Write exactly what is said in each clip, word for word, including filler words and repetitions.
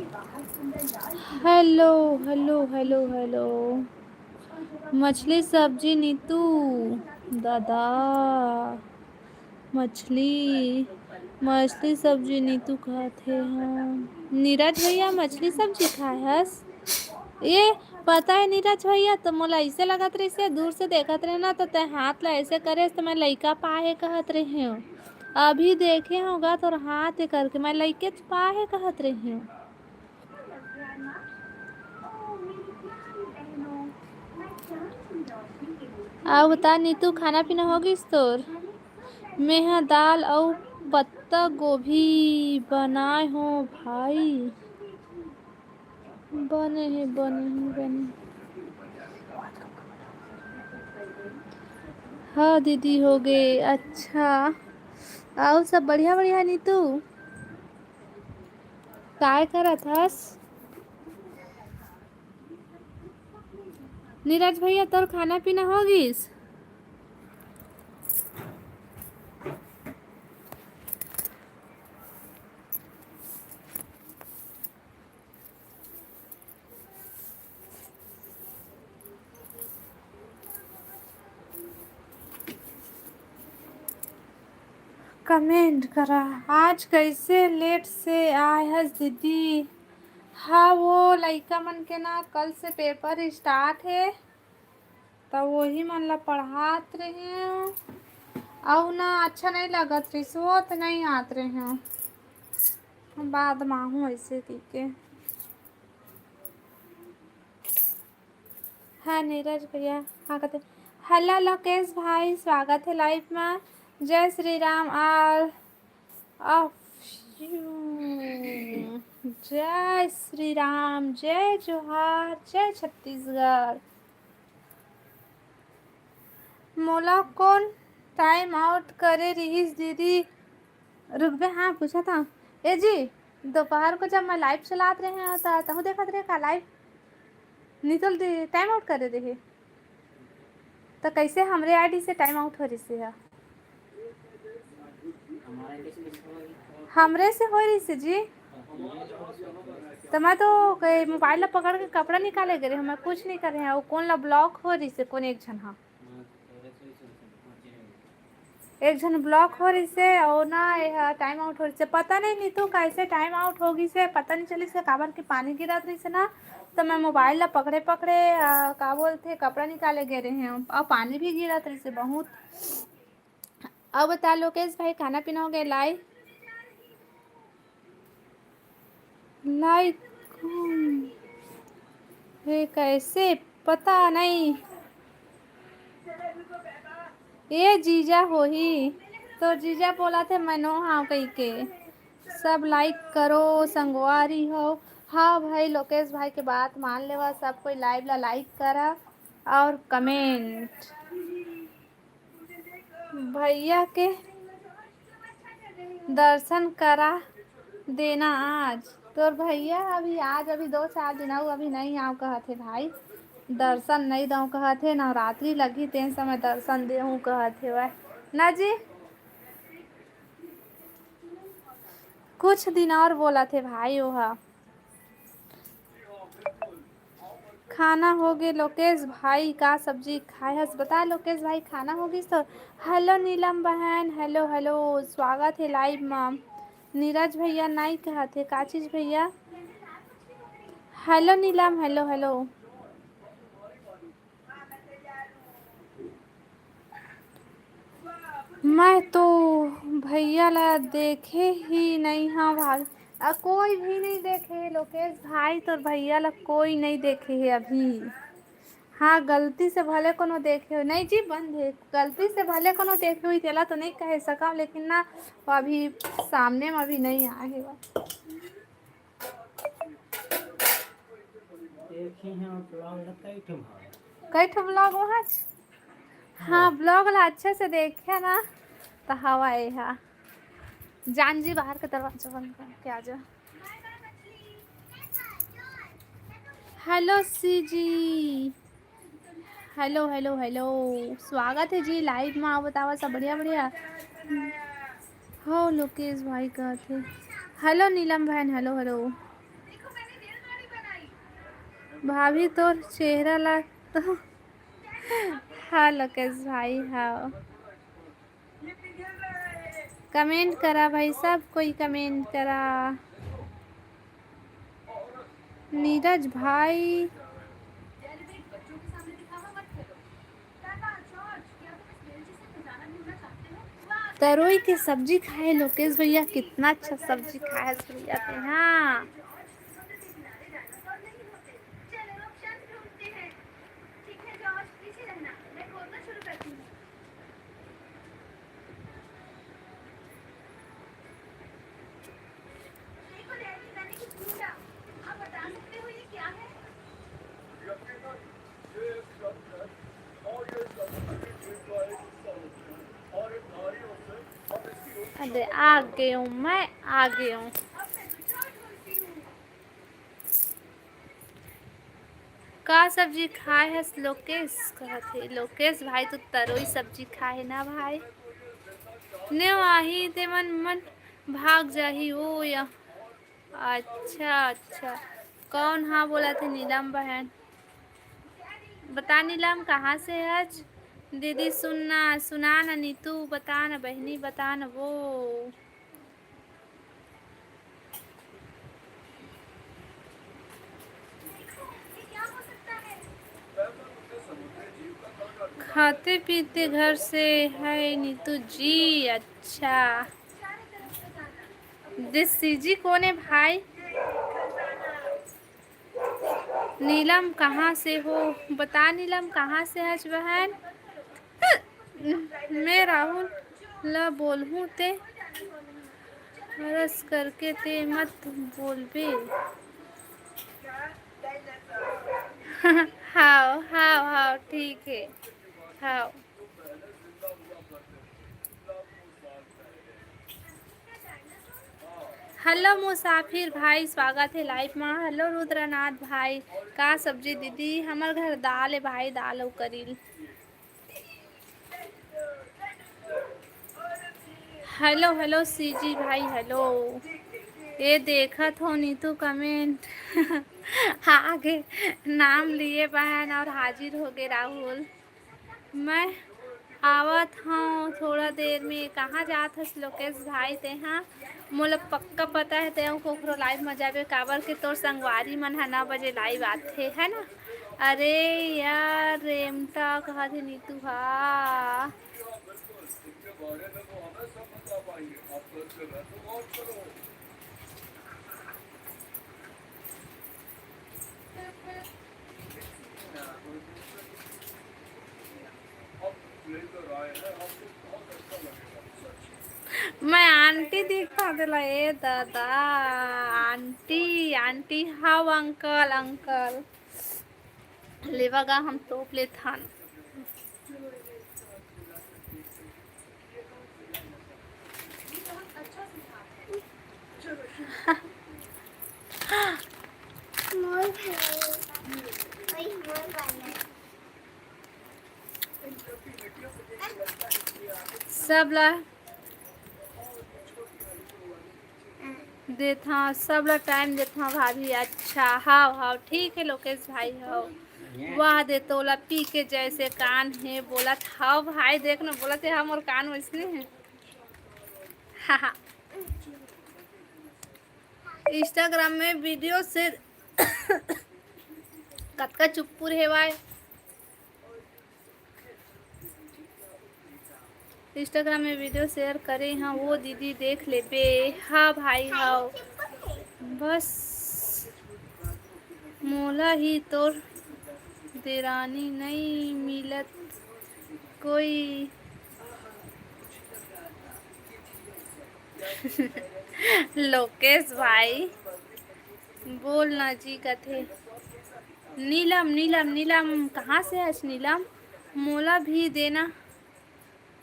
Hello, hello, hello, hello. मछली सब्जी नीतू दादा, मछली, मछली सब्जी नीतू खात हे। हाँ, नीरज भैया मछली सब्जी खाए हस? ये पता है नीरज भैया, तो मोला ऐसे लगत रहिस, दूर से देखत रहे ना, तो तै हाथ ला ऐसे करे, तो मैं लइका पाए कहत रहे हूँ। अभी देखे होगा तोर हाथ हे करके, मैं लइके पाए कहत रहे हूँ। अउ बता नीतू, खाना पीना हो गिस तोर? मेहा दाल अउ पत्ता गोभी बनाए हो भाई। बने हे, बने हे, बने। हाँ दीदी, हो गे। अच्छा, अउ सब बढ़िया, बढ़िया नीतू? काय करत हस? नीरज भैया, तोर खाना पीना हो गिस? कमेंट करा, आज कैसे लेट से आए हस दीदी? हाँ, वो लइका मन के ना कल से पेपर स्टार्ट हे, त वही मन ला पढ़ात रहे हूँ। अउ ना अच्छा नहीं लगत रहिस, वो त नहीं आत रहे हूँ, बाद मा हूँ ऐसे कहिके। हाँ नीरज भैया, हाँ कहते, हेलो लोकेश भाई, स्वागत है लाइव में। जय श्री राम। और अफ-, जय श्री राम, जय जोहार, जय छत्तीसगढ़। मोला कौन टाइम आउट करे रिहिस दीदी? रुकबे, हाँ, पूछा था। ए जी, दोपहर को जब मैं लाइव चलात रहे हूँ, त तहूँ देखत रहे का लाइव? नितुल दे टाइम आउट करे रहे। त कैसे हमरे आईडी से टाइम आउट हो रही है? हमरे से हो रही से जी। त मैं तो कई मोबाइल ला पकड़ के कपड़ा निकाले गए रहे, मैं कुछ नहीं कर रहे हैं। वो कौन ला ब्लॉक हो रही से, कौन एक झन हा। एक झन ब्लॉक हो रहिसे अउ ना एहा टाइम आउट हो रहिसे। पता नहीं नीतू कैसे टाइम आउट हो गिसे, पता नहीं चलिसे काबर कि पानी गिरत रहिसे ना, त मैं मोबाइल ला पकड़े पकड़े, अ, का बोलथे, कपड़ा निकाले गए रहे हूँ अउ पानी भी गिरत रहिसे बहुत। अब बता लोकेश भाई, खाना पीना हो गए? लाई लाइक हे कैसे पता नहीं। ए जीजा होही, तो जीजा बोला थे, मैं नो हाव कहिके। सब लाइक करो संगवारी हो। हाँ भाई, लोकेश भाई के बात मान लेवा, सब कोई लाइव ला लाइक करा और कमेंट। भैया के दर्शन करा देना आज। तोर भैया अभी आज, अभी दो चार दिन अउ अभी नहीं आव कहत हे भाई, दर्शन नहीं दव कहत हे, नवरात्रि लगही तेन समय दर्शन देहूँ कहत हे वह ना जी। कुछ दिन और बोलत हे भाई ओहा। खाना हो गे लोकेश भाई, का सब्जी खाए हस बता लोकेश भाई, खाना हो गिस तो। हेलो नीलम बहन, हेलो हेलो, स्वागत हे लाइव मा। नीरज भैया नाई कहत हे, का चीज भैया? हेलो नीलम, हेलो हेलो। मैं तो भैया ला देखे ही नहीं हाँ भाभी। आ, कोई भी नहीं देखे हे लोकेश भाई, तोर भैया ला कोई नहीं देखे हे अभी। हाँ, गलती से भले कोनो देखे हो, नहीं जी, बंद है, गलती से भले कोनो देखे हुई तेला तो नहीं कहे सकम, लेकिन ना, वो अभी सामने में अभी नहीं आए हे वो। देखी हैं vlog ला कई ठो भाई। कई ठो vlog वहाँ छ-, हाँ, हाँ। Vlog ला अच्छे से देखे ना, तो हवा ये हा। जान जी, बाहर का दरवाजा बंद करके आ जा। हेलो सी जी, हेलो हेलो हेलो, स्वागत है जी लाइव में। आओ बताओ सब बढ़िया बढ़िया हो लोकेश भाई कहत हे। हेलो नीलम बहन, हेलो हेलो। भाभी तोर चेहरा ला तो हाँ लोकेश भाई, हाँ। कमेंट करा भाई, सब कोई कमेंट करा। नीरज भाई, तरोई के सब्जी खाए लोकेश भैया, कितना अच्छा सब्जी खाए भैया के। हाँ। अरे, आ गई हूँ, मैं आ गई हूँ। का सब्जी खाए हस लोकेश? कहत हे लोकेश भाई, तू तरोई सब्जी खाए ना भाई। ने आही ते मन, मन भाग जाही ओ या। अच्छा, अच्छा। कौन हाँ बोलत हे? नीलम बहन। बता नीलम, कहाँ से हच? दीदी सुनना, सुना ना नीतू, बता ना बहनी, बता ना वो। खाते पीते घर से है नीतू जी। अच्छा। देसी जी कौन है भाई? नीलम कहाँ से हो? बता नीलम कहाँ से हच बहन? मैं राहुल ला बोलहूँ ते हरस करके ते मत बोलबे। हाव, हाव, हाव, ठीक है। हाव। हेलो मुसाफिर भाई, स्वागत है लाइव मा। हेलो रुद्रनाथ भाई, का सब्जी दीदी? हमर घर दाल है भाई, दाल अउ करील। हेलो, हेलो सीजी भाई, हेलो। ये देखत हो नीतू कमेंट। आगे नाम लिए बहन और हाजिर हो गए राहुल। मैं आवत हूँ थोड़ा देर में। कहाँ जात हस लोकेश भाई तेहा? मोला पक्का पता है तेहू कोखरो लाइव में जाबे, काबर के तोर संगवारी मन ह नौ बजे लाइव आथे, है ना? अरे यार, रेमटा कहत हे नीतू हा। मैं आंटी दिखा देला, ए दादा, आंटी, आंटी, हाव अंकल, अंकल। लेवा गा, हम तोप लेथन। सब ला देथव, सब ला टाइम देथव भाभी। अच्छा, हाव, हाव, ठीक है लोकेश भाई, हाव। वाह दे तोला पी के जैसे कान है बोलत। हाव भाई, देख ना, बोलत है, हाँ, मोर कान वैसने है। हाँ, हाँ। Instagram में video share कतका चुप्पुर हेवाय। Instagram में video share करे हव, वो दीदी देख लेबे। हाँ भाई, हव। बस मोला ही तोर देरानी नई मिलत कोई। लोकेश भाई, बोल ना जी कथे। नीलम, नीलम, नीलम, कहाँ से हस नीलम? मोला भी देना।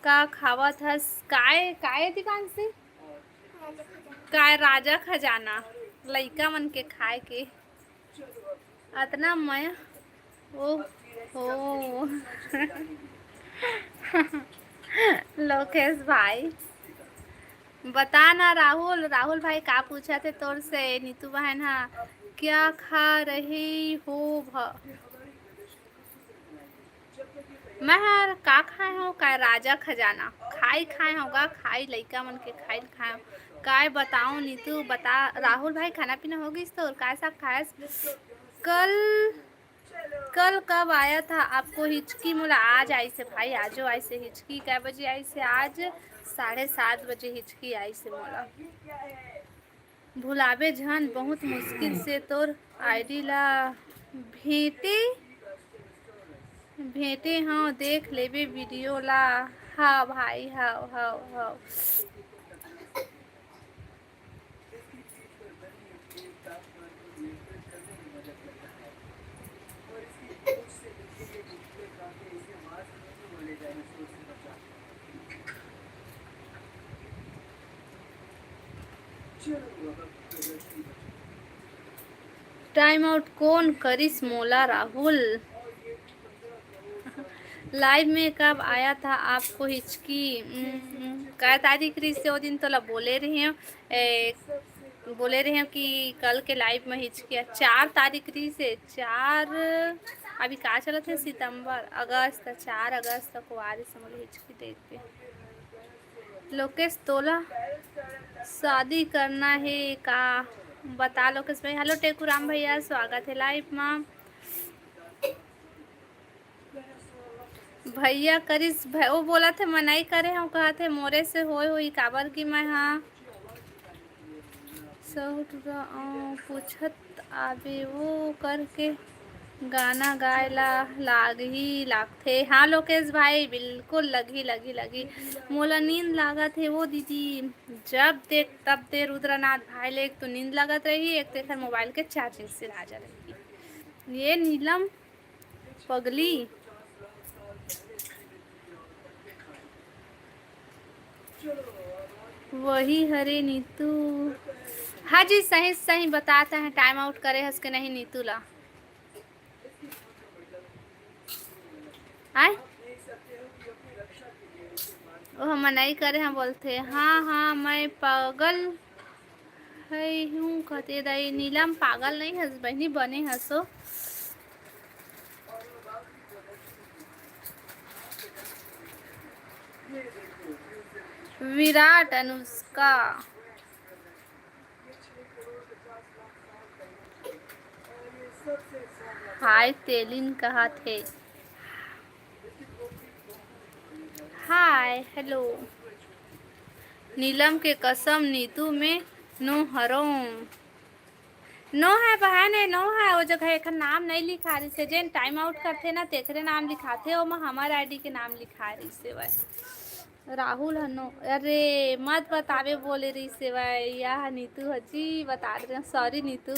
का खावत हस? काय, काय दुकान से? काय राजा खजाना, लइका मन के खाए के। अतना मया, ओहो। लोकेश भाई, बता ना राहुल, राहुल भाई का पूछत हे तोर से, नीतू बहन हा क्या खा रहे हो भ-, मैं हर का खाए हूँ, का राजा खजाना खाई खाए हूँ गा, खाई लइका मन के खाई खाए हूँ। काय बताऊँ नीतू, बता राहुल भाई, खाना पीना हो गइस तो, और काय साग खायस? कल, कल कब आया था आपको हिचकी? मोला आज आइसे भाई, आजो आइसे हिचकी। कै बजे आइसे? आज साढ़े सात बजे हिचकी आइसे मोला। भुलाबे झन, बहुत मुश्किल से तोर आईडी ला भेंटे, भेंटे हव, देख लेबे वीडियो ला। हाँ भाई, हव, हव, हव। टाइम आउट कोन करिस मोला, राहुल? लाइव में कब आया था आपको हिचकी? उम, कै तारीख रहिस हे ओ दिन, तोला बोले रहे हव, ए, बोले रहे हव कि कल के लाइव में हिचकी। चार तारीख रहिस हे, चार, अभी का चलत हे, सितंबर, अगस्त, चार अगस्त को आ रहिस हे मोला हिचकी देख के। लोकेश, तोला शादी करना हे का? बता लोकेश भाई। हेलो टेकू राम भैया, स्वागत हे लाइव मा। भैया करिस, भ-, वो बोलत हे, "मैं नइ करे हव," कहत हे, "मोरे से होय होही, काबर कि मैं हा सहू टूरा, अ, पूछत आबे वो करके गाना गाए ला लागही, लागथे।" हाँ लोकेश भाई, बिल्कुल लगही, लगही, लगही। मोला नींद लागत हे वो दीदी, जब देख तब दे रुद्रनाथ भाई ले, एक तो नींद लागत रही, एक तो एकर मोबाइल के चार्जिंग सिरा जा रही। ये नीलम पगली। वही हरे नीतू। हाँ जी, सही सही बतात हे, टाइम आउट करे हस के नहीं नीतू ला? आय? ओ, हम नहीं करे हैं बोलथे। हाँ, हाँ, मैं पागल हई हूँ कहते दाई। नीलम पागल नहीं हस बहिनी, बने हसो। विराट, अनुष्का। हाय तेलिन कहत हे। हाय, हेलो। नीलम के कसम नीतू में नो हरों। नो है बहन, ए नो है, वो जगह एखर नाम नहीं लिखा रहिस हे, जेन टाइम आउट करथे ना, तेखरे नाम लिखाथे, ओमा हमर आईडी के नाम लिखा रहिस हे वह। राहुल ह नो, अरे मत बतावे बोले रहिस हे वह, यह नीतू ह जी, बता दे रहे, सॉरी नीतू।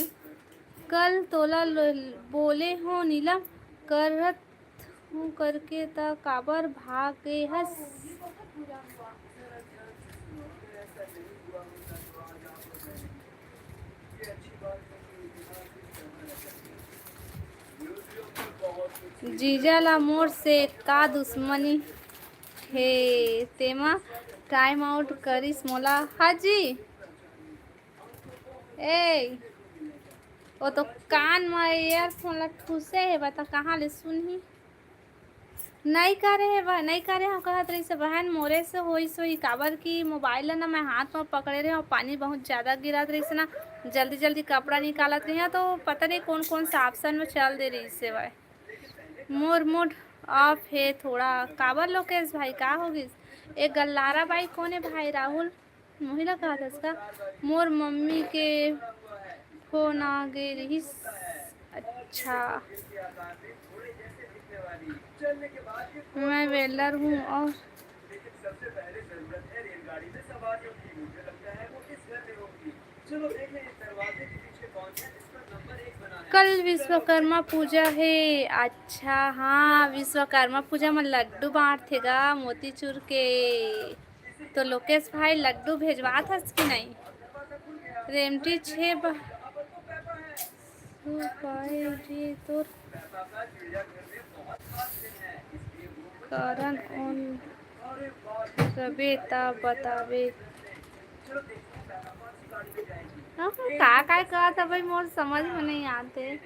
कल तोला लो-, बोले हो नीलम, करत हूँ करके त काबर भागे हस? जीजा ला मोर से का दुश्मनी हे, तेमा टाइम आउट करिस मोला। हाँ जी, ए, वो तो कान म ईयरफोन ला ठूसे हे, बता कहाँ ले सुनही? नई करे हे बह-, नई करे हव कहत रहिस हे बहन, मोरे से होइस होही, काबर कि मोबाइल ला ना मैं हाथ म पकड़े रहे हव, पानी बहुत ज्यादा गिरत रहिस ना, जल्दी जल्दी कपड़ा निकालत रही हव, तो पता नहीं कौन कौन सा ऑप्शन में चल दे रहिस हे वह। मोर मूड ऑफ हे थोड़ा। काबर लोकेश भाई, का हो गिस? एक गल्लारा बाई कोन हे भाई राहुल? मोहिला कहा था इसका, मोर मम्मी के फोन आ गए रहिस। अच्छा, मैं वेल्डर हूँ और कल विश्वकर्मा पूजा हे। अच्छा, हाँ, विश्वकर्मा पूजा में लड्डू बांटथे गा मोतीचूर के। तो लोकेश भाई लड्डू भेजवात हस कि नहीं? रेमटी छे ब-, सुपारी जी तोर करन ओन रबे ता बताबे। का काय कहत हे भाई, मोर समझ में नहीं आते।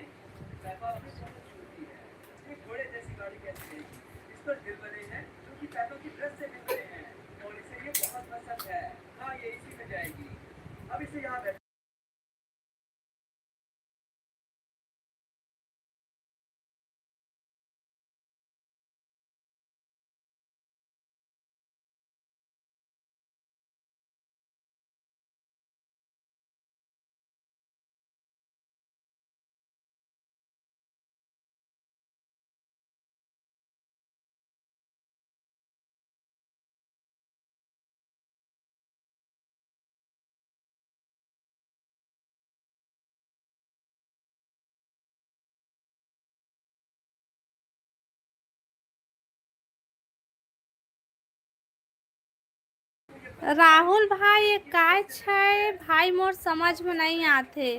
राहुल भाई, ये काय छै भाई, मोर समझ में नहीं आथे।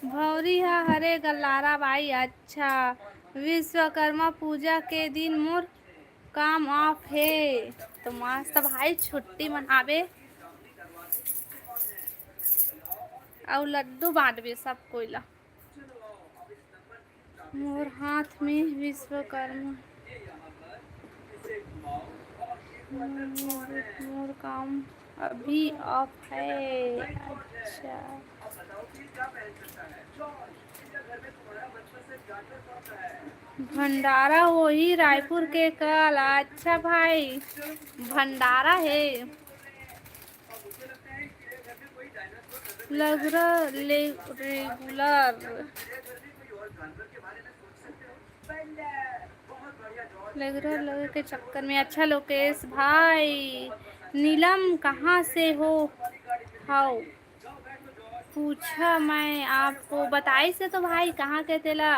भौरी ह हरे गल्लारा बाई, अच्छा, विश्वकर्मा पूजा के दिन मोर काम off हे। तो मस्त भाई छुट्टी मनाबे अउ लड्डू बांटबे सब कोई ला। मोर हाथ में विश्वकर्मा। मोर, मोर काम अभी off है। अच्छा। भंडारा होही रायपुर के कल। अच्छा भाई, भंडारा हे। लगरा ले रेगुलर। लगरा लगे के चक्कर में। अच्छा लोकेश भाई, नीलम कहाँ से हो? हाउ पूछा मैं आपको बताई से तो भाई कहाँ के तेला।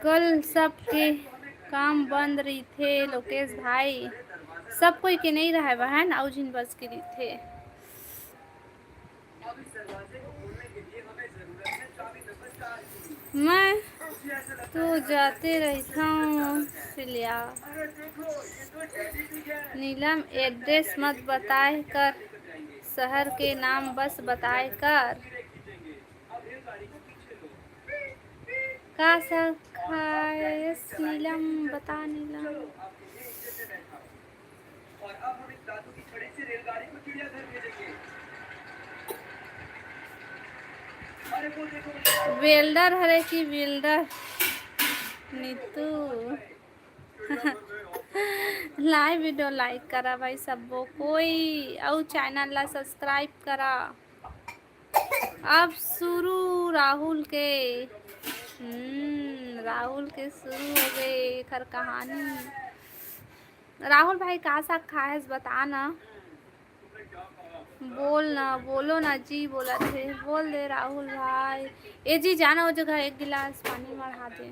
कल सबके काम बंद रहिथे लोकेश भाई, सब कोई के नहीं रहय बहन, अउ झिन बस के रहिथे। मैं तो जाते रहिथंव सिलिया। नीलम एड्रेस मत बताए कर, शहर के नाम बस बताए कर। का साग खायस नीलम? बता नीलम। वेल्डर हरे कि बिल्डर? नीतू। लाइव वीडियो लाइक करा भाई सबो कोई, अउ चैनल ला सब्सक्राइब करा। अब शुरू राहुल के, हम्म, राहुल के शुरू हो गए एखर कहानी। राहुल भाई, का साग खाए हस, बता ना। बोल ना, बोलो ना जी, बोलत हे, बोल दे राहुल भाई। ए जी, जाना वो जगह एक गिलास पानी मढ़ा दे।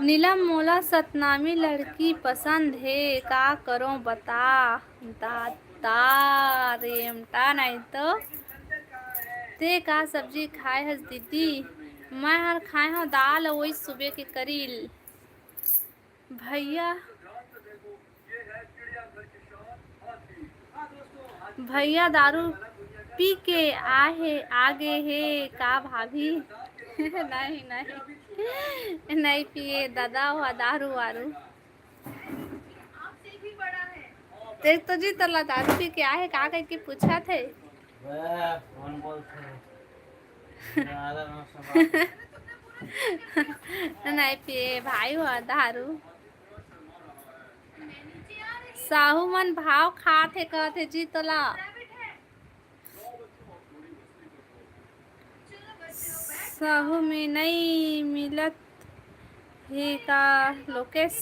नीलम, मोला सतनामी लड़की पसंद हे, का करों बता। दाता रेमटा नहीं तो। ते का सब्जी खाए हस दीदी? मैं हर खाए हव दाल, वही सुबह के करील। भैया, भैया दारू पी के आए हे, आ गे हे का भाभी? नहीं, नहीं, नहीं पिए दादा, वो दारू वारू। देख तो जी, तोला दारू पी के आए हे का कह के पूछत हे। बे, कौन बोलथे? नहीं पिए भाई, वो दारू। साहू मन भाव खात हे, कहत हे जी तोला। साहू में नई मिलत हे का लोकेश?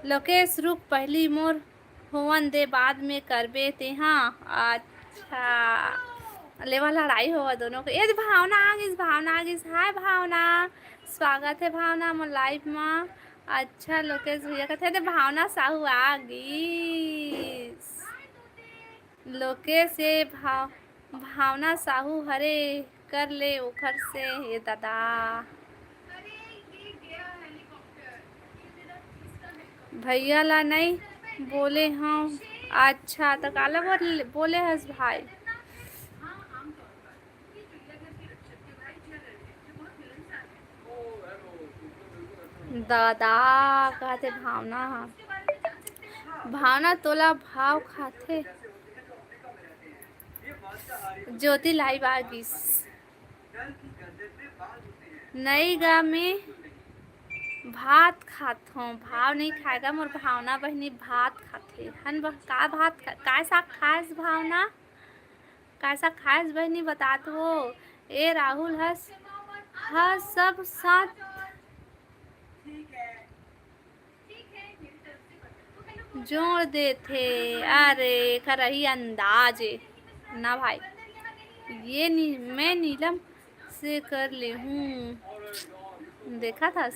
लोकेश, रुक, पहिली मोर होवन दे, बाद में करबे तेहा। अच्छा, लेवा लड़ाई होवा दोनों के। ए भावना आ गिस, भावना आ गिस। हाय भावना, स्वागत है भावना मोर लाइव मा। अच्छा, लोकेश भैया कथे दे भावना साहू आ गिस। लोकेश, ये भाव भावना साहू हरे, कर ले ओखर से। ये दादा, भैया ला नहीं बोले हूँ। अच्छा, तो काला बोल, बोले हस भाई? दादा, कहते भावना ह। भावना तोला भाव खाथे। ज्योति लाइव आ गिस। नई गा, में भात खात हूँ। भाव नहीं खाएगा मोर भावना बहिनी, भात खाथे। हन ब-, का भात खा-, काय साग खास भावना? काय साग खास बहिनी बतात हो? ए राहुल हस, हस सब साथ। जोड़ देथे। अरे, एकर ही अंदाज ए ना भाई। ये नी, मैं नीलम से कर ले हूँ। देखा था।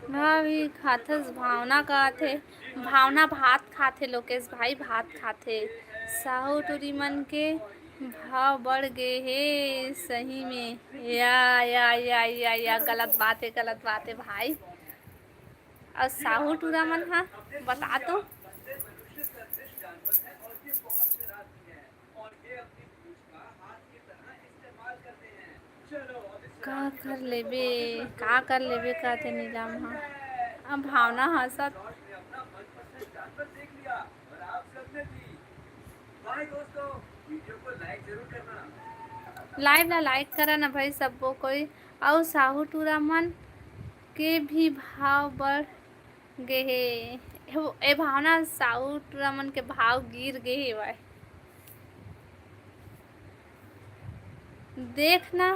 भाभी खाथस, भावना खाथे, भावना भात खाथे, लोकेश भाई भात खाथे। साहू टूरी मन के भाव बढ़ गे हे सही में। या, या, या, या, या, गलत बात है, गलत बात है भाई। और साहू टूरा मन हा बता तो। का कर लेबे, का कर लेबे, कहते नीलम हा। अब भावना हंसत। लाइव ला लाइक करा ना भाई, सबो कोई। अउ साहू टूरा मन के भी भाव बढ़ गे हे। हो, ए भावना, साहू टूरा मन के भाव गिर गे हेवय। देख ना,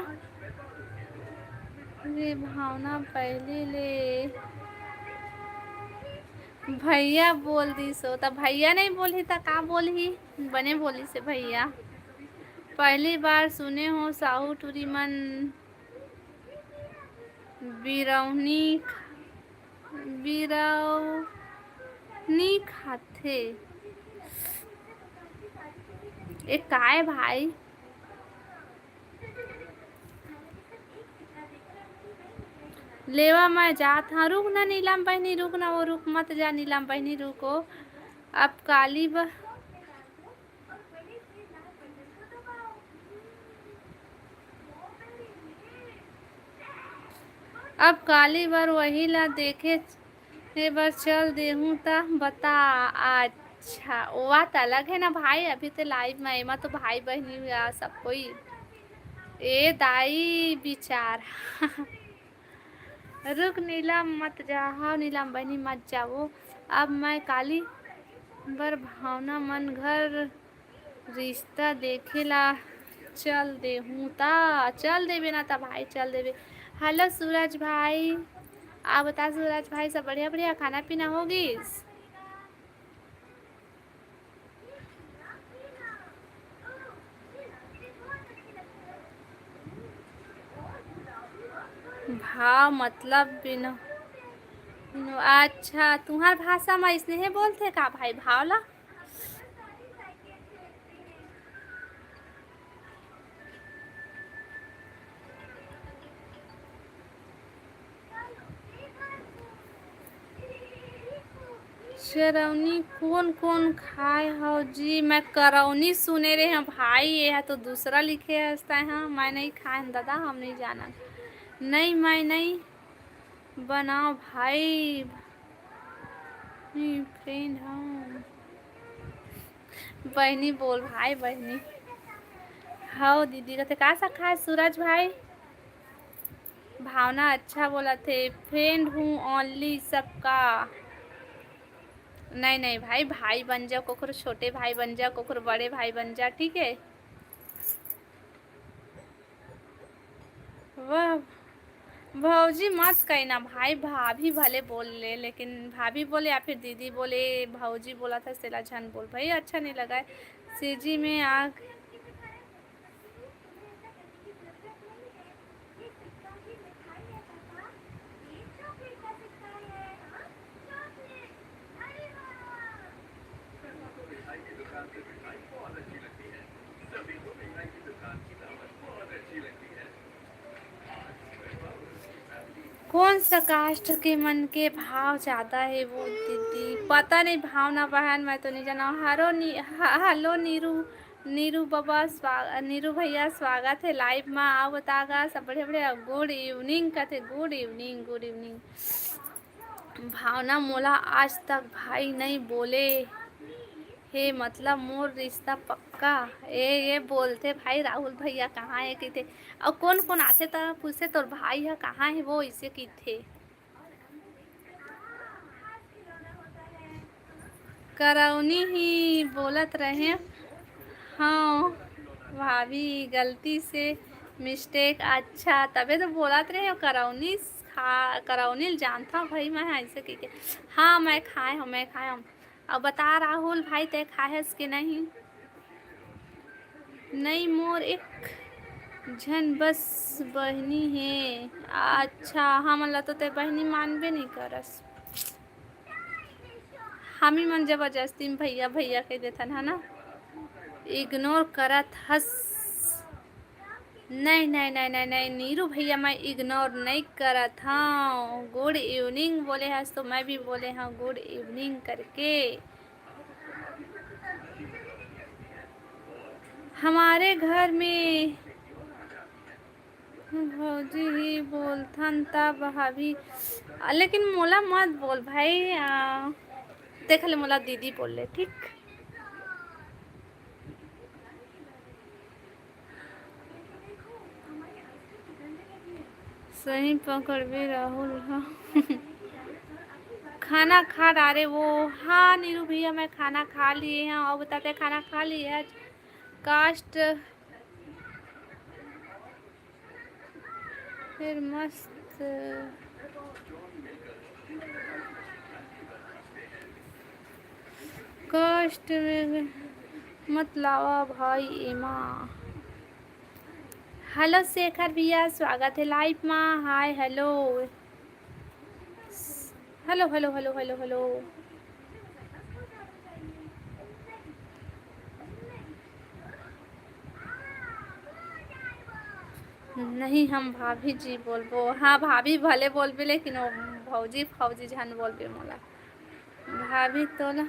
ये भावना पहली ले भैया बोल दिस हो, त भैया नहीं बोलही त का बोलही? बने बोलिस हे भैया। पहली बार सुने हो साहू टूरी मन बिरौनी, बिरौनी खाथे। ए काय भाई? लेवा मैं जात हूँ। रुक ना नीलम बहिनी, रुक ना, वो रुक, मत जा नीलम बहिनी, रुको। अब काली ब-, अब काली बर वही ला देखे बर चल देहूँ त बता। अच्छा, ओवा त अलग है ना भाई, अभी तो लाइव में एमा तो भाई बहिनी हुआ सब कोई। ए दाई बिचारा। रुक नीलम मत जा, हाँ नीलम बहिनी मत जावो। अब मैं काली बर भावना मन घर रिश्ता देखे ला चल देहूँ ता, चल देबे ना ता भाई, चल देबे। हेलो सूरज भाई, आप बता सूरज भाई, सब बढ़िया बढ़िया, खाना पीना हो गिस? भाव मतलब बिन, बिन, अच्छा, तुम्हार भाषा में इसने बोलते का भाई, भाव ला? चरौनी कोन कोन खाए हव जी? मैं करौनी सुने रहे हव भाई, ये ह तो दूसरा लिखे हस तैं ह। मैं नहीं खाए हन दादा, हम नहीं जानन। नहीं, मैं नहीं बनाओ भाई, नहीं फ्रेंड हव। बहिनी बोल भाई, बहिनी। हव दीदी, कथे का सा खाए सूरज भाई? भावना अच्छा बोलत हे, फ्रेंड हूँ ओनली सबका। नहीं, नहीं भाई, भाई बन जा, कोखरो छोटे भाई बन जा, कोखरो बड़े भाई बन जा, ठीक है? वाह, भौजी मत कहना भाई, भाभी भले बोल ले, लेकिन भाभी बोले या फिर दीदी बोले, भौजी बोला था, सेला झन बोल भाई, अच्छा नहीं लगा है। सीजी में आग। कौन सा कास्ट के मन के भाव ज्यादा है वो दीदी? पता नहीं भावना बहन, मैं तो नहीं जाना। हरो नी, ह-, हेलो नीरू, नीरू बाबा स्वा-, नीरू भैया स्वागत है लाइव में। आओ बता गा सब बढ़िया बढ़िया। गुड इवनिंग कहते, गुड इवनिंग, गुड इवनिंग। भावना मोला आज तक भाई नहीं बोले हे, मतलब मोर रिश्ता पक्का। ए, ये बोलते भाई राहुल भैया कहाँ है कहते, और कौन कौन आते त पूछते तोर भाई है कहाँ है वो, इसे कहते। करौनी ही बोलत रहे। हाँ भाभी, गलती से मिस्टेक। अच्छा, तबे तो बोलत रहे हो करौनी खा, करौनी ल जानता भाई मैं ऐसे कह के। हाँ, मैं खाए हूँ, मैं खाए हूँ। अब बता राहुल भाई, तय खाए हस कि नहीं? नहीं, मोर एक झन बस बहिनी हे। अच्छा, हमन ला तो तय बहिनी मानबे नहीं करस। हमी मन जबरदस्ती में भैया भैया कह देथन, है ना? इग्नोर करत हस। नहीं, नहीं, नहीं, नहीं, नहीं, नीरू भैया, मैं इग्नोर नहीं करत हूँ। गुड इवनिंग बोले हस तो मैं भी बोले हूँ गुड इवनिंग करके। हमारे घर में भौजी ही बोलथन त भाभी, आ, लेकिन मोला मत बोल भाई। आ, देख ले, मोला दीदी बोल ले, ठीक? सही पकड़बे राहुल ह। खाना खा डारे वो। हाँ नीरू भैया, मैं खाना खा लिए हैं। और बताते, खाना खा लिए आज? कास्ट फिर मस्त। कष्ट में मत लावा भाई एमा। हेलो शेखर भैया, स्वागत है लाइव मा। Hi, hello, hello, hello, hello, hello, hello. नहीं, हम भाभी जी बोलबो। हाँ, भाभी भले बोलबे, लेकिन वो भौजी, फौजी झन बोलबे मोला। भाभी तोला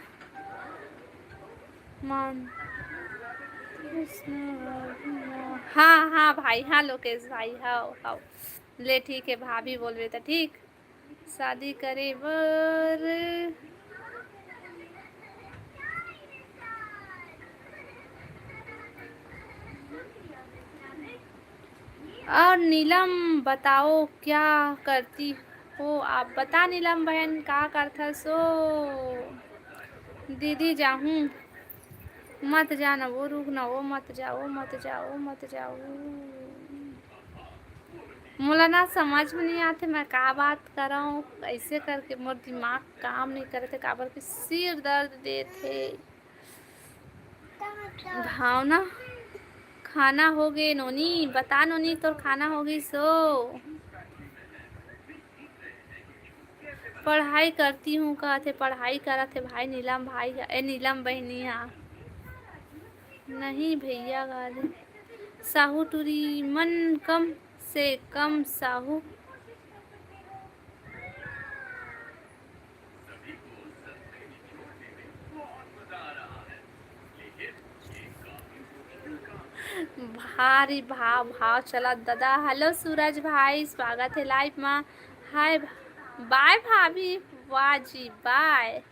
मान। हाँ, हाँ भाई, हाँ लोकेश भाई, हाँ, हाँ। ले ठीक है, भाभी बोलबे त ठीक। शादी करे बर। और नीलम बताओ, क्या करती हो आप? बता नीलम बहन, का करथस ओ? दीदी जाहूँ। मत जाना वो, रुक ना वो, मत जाओ, मत जाओ, मत जाओ। मोला ना समझ में नहीं आते, मैं का बात करऊँ, ऐसे करके मोर दिमाग काम नहीं करते, काबर के सिर दर्द देथे। भावना, खाना हो गे नोनी? बता नोनी, तोर खाना हो गे सो? पढ़ाई करती हूँ कहत हे, पढ़ाई करत हे भाई नीलम भाई ह, ए नीलम बहिनी ह। नहीं भैया, गाली। साहू टूरी मन कम से कम साहू। भारी भाव, भाव चलत दादा। हेलो सूरज भाई, स्वागत है लाइव मा। हाय, बाय भाभी, वाह जी, बाय।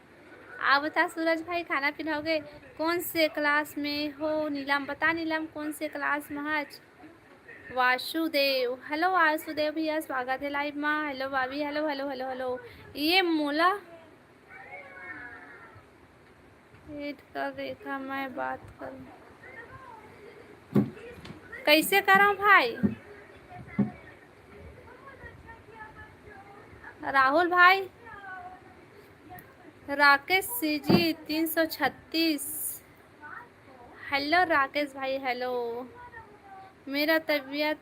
आप बता सूरज भाई, खाना पीना हो गए? कौन से क्लास में हो नीलम? बता नीलम, कौन से क्लास में हच? वासुदेव, हेलो वासुदेव भैया, स्वागत है लाइव मा। हेलो भाभी, हेलो, हेलो, हेलो, हेलो। ये मोला वेट कर रेखा, मैं बात करूँ। कैसे करा भाई? राहुल भाई, राकेश सी जी तीन सौ छत्तीस। हेलो राकेश भाई, हेलो। मेरा तबीयत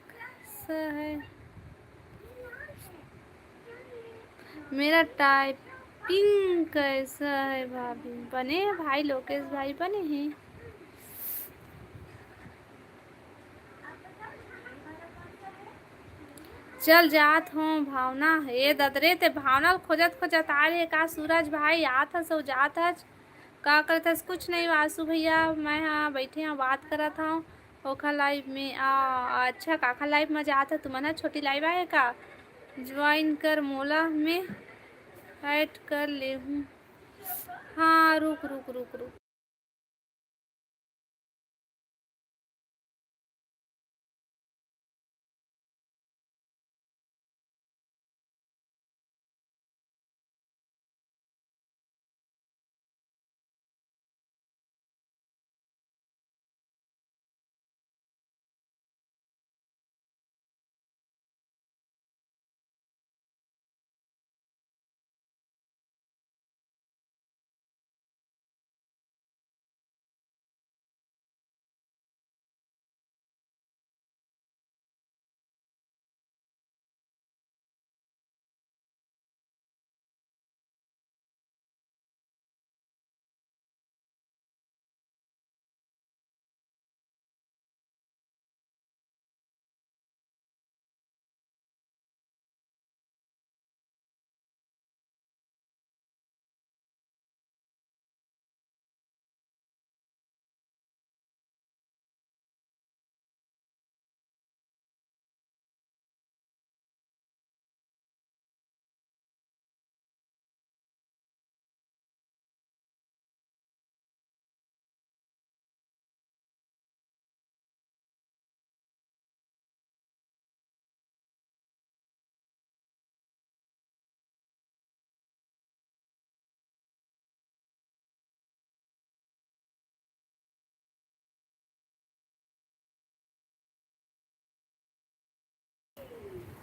कैसा है? मेरा टाइपिंग कैसा है भाभी? बने है भाई, लोकेश भाई बने हैं। चल जात हो भावना। ए ददरे, ते भावना ल खोजत खोजत आ रहे का सूरज भाई? आत हस अउ जात हस। का करत हस? कुछ नहीं वासु भैया, मैं हाँ बैठे हाँ, बात करत हूँ। ओखर लाइव में आ। अच्छा, काखर लाइव में जात है तुमन ह? छोटी लाइव आए का? ज्वाइन कर मोला, मैं ऐड कर ले हूँ। हाँ, रुक रुक रुक रुक।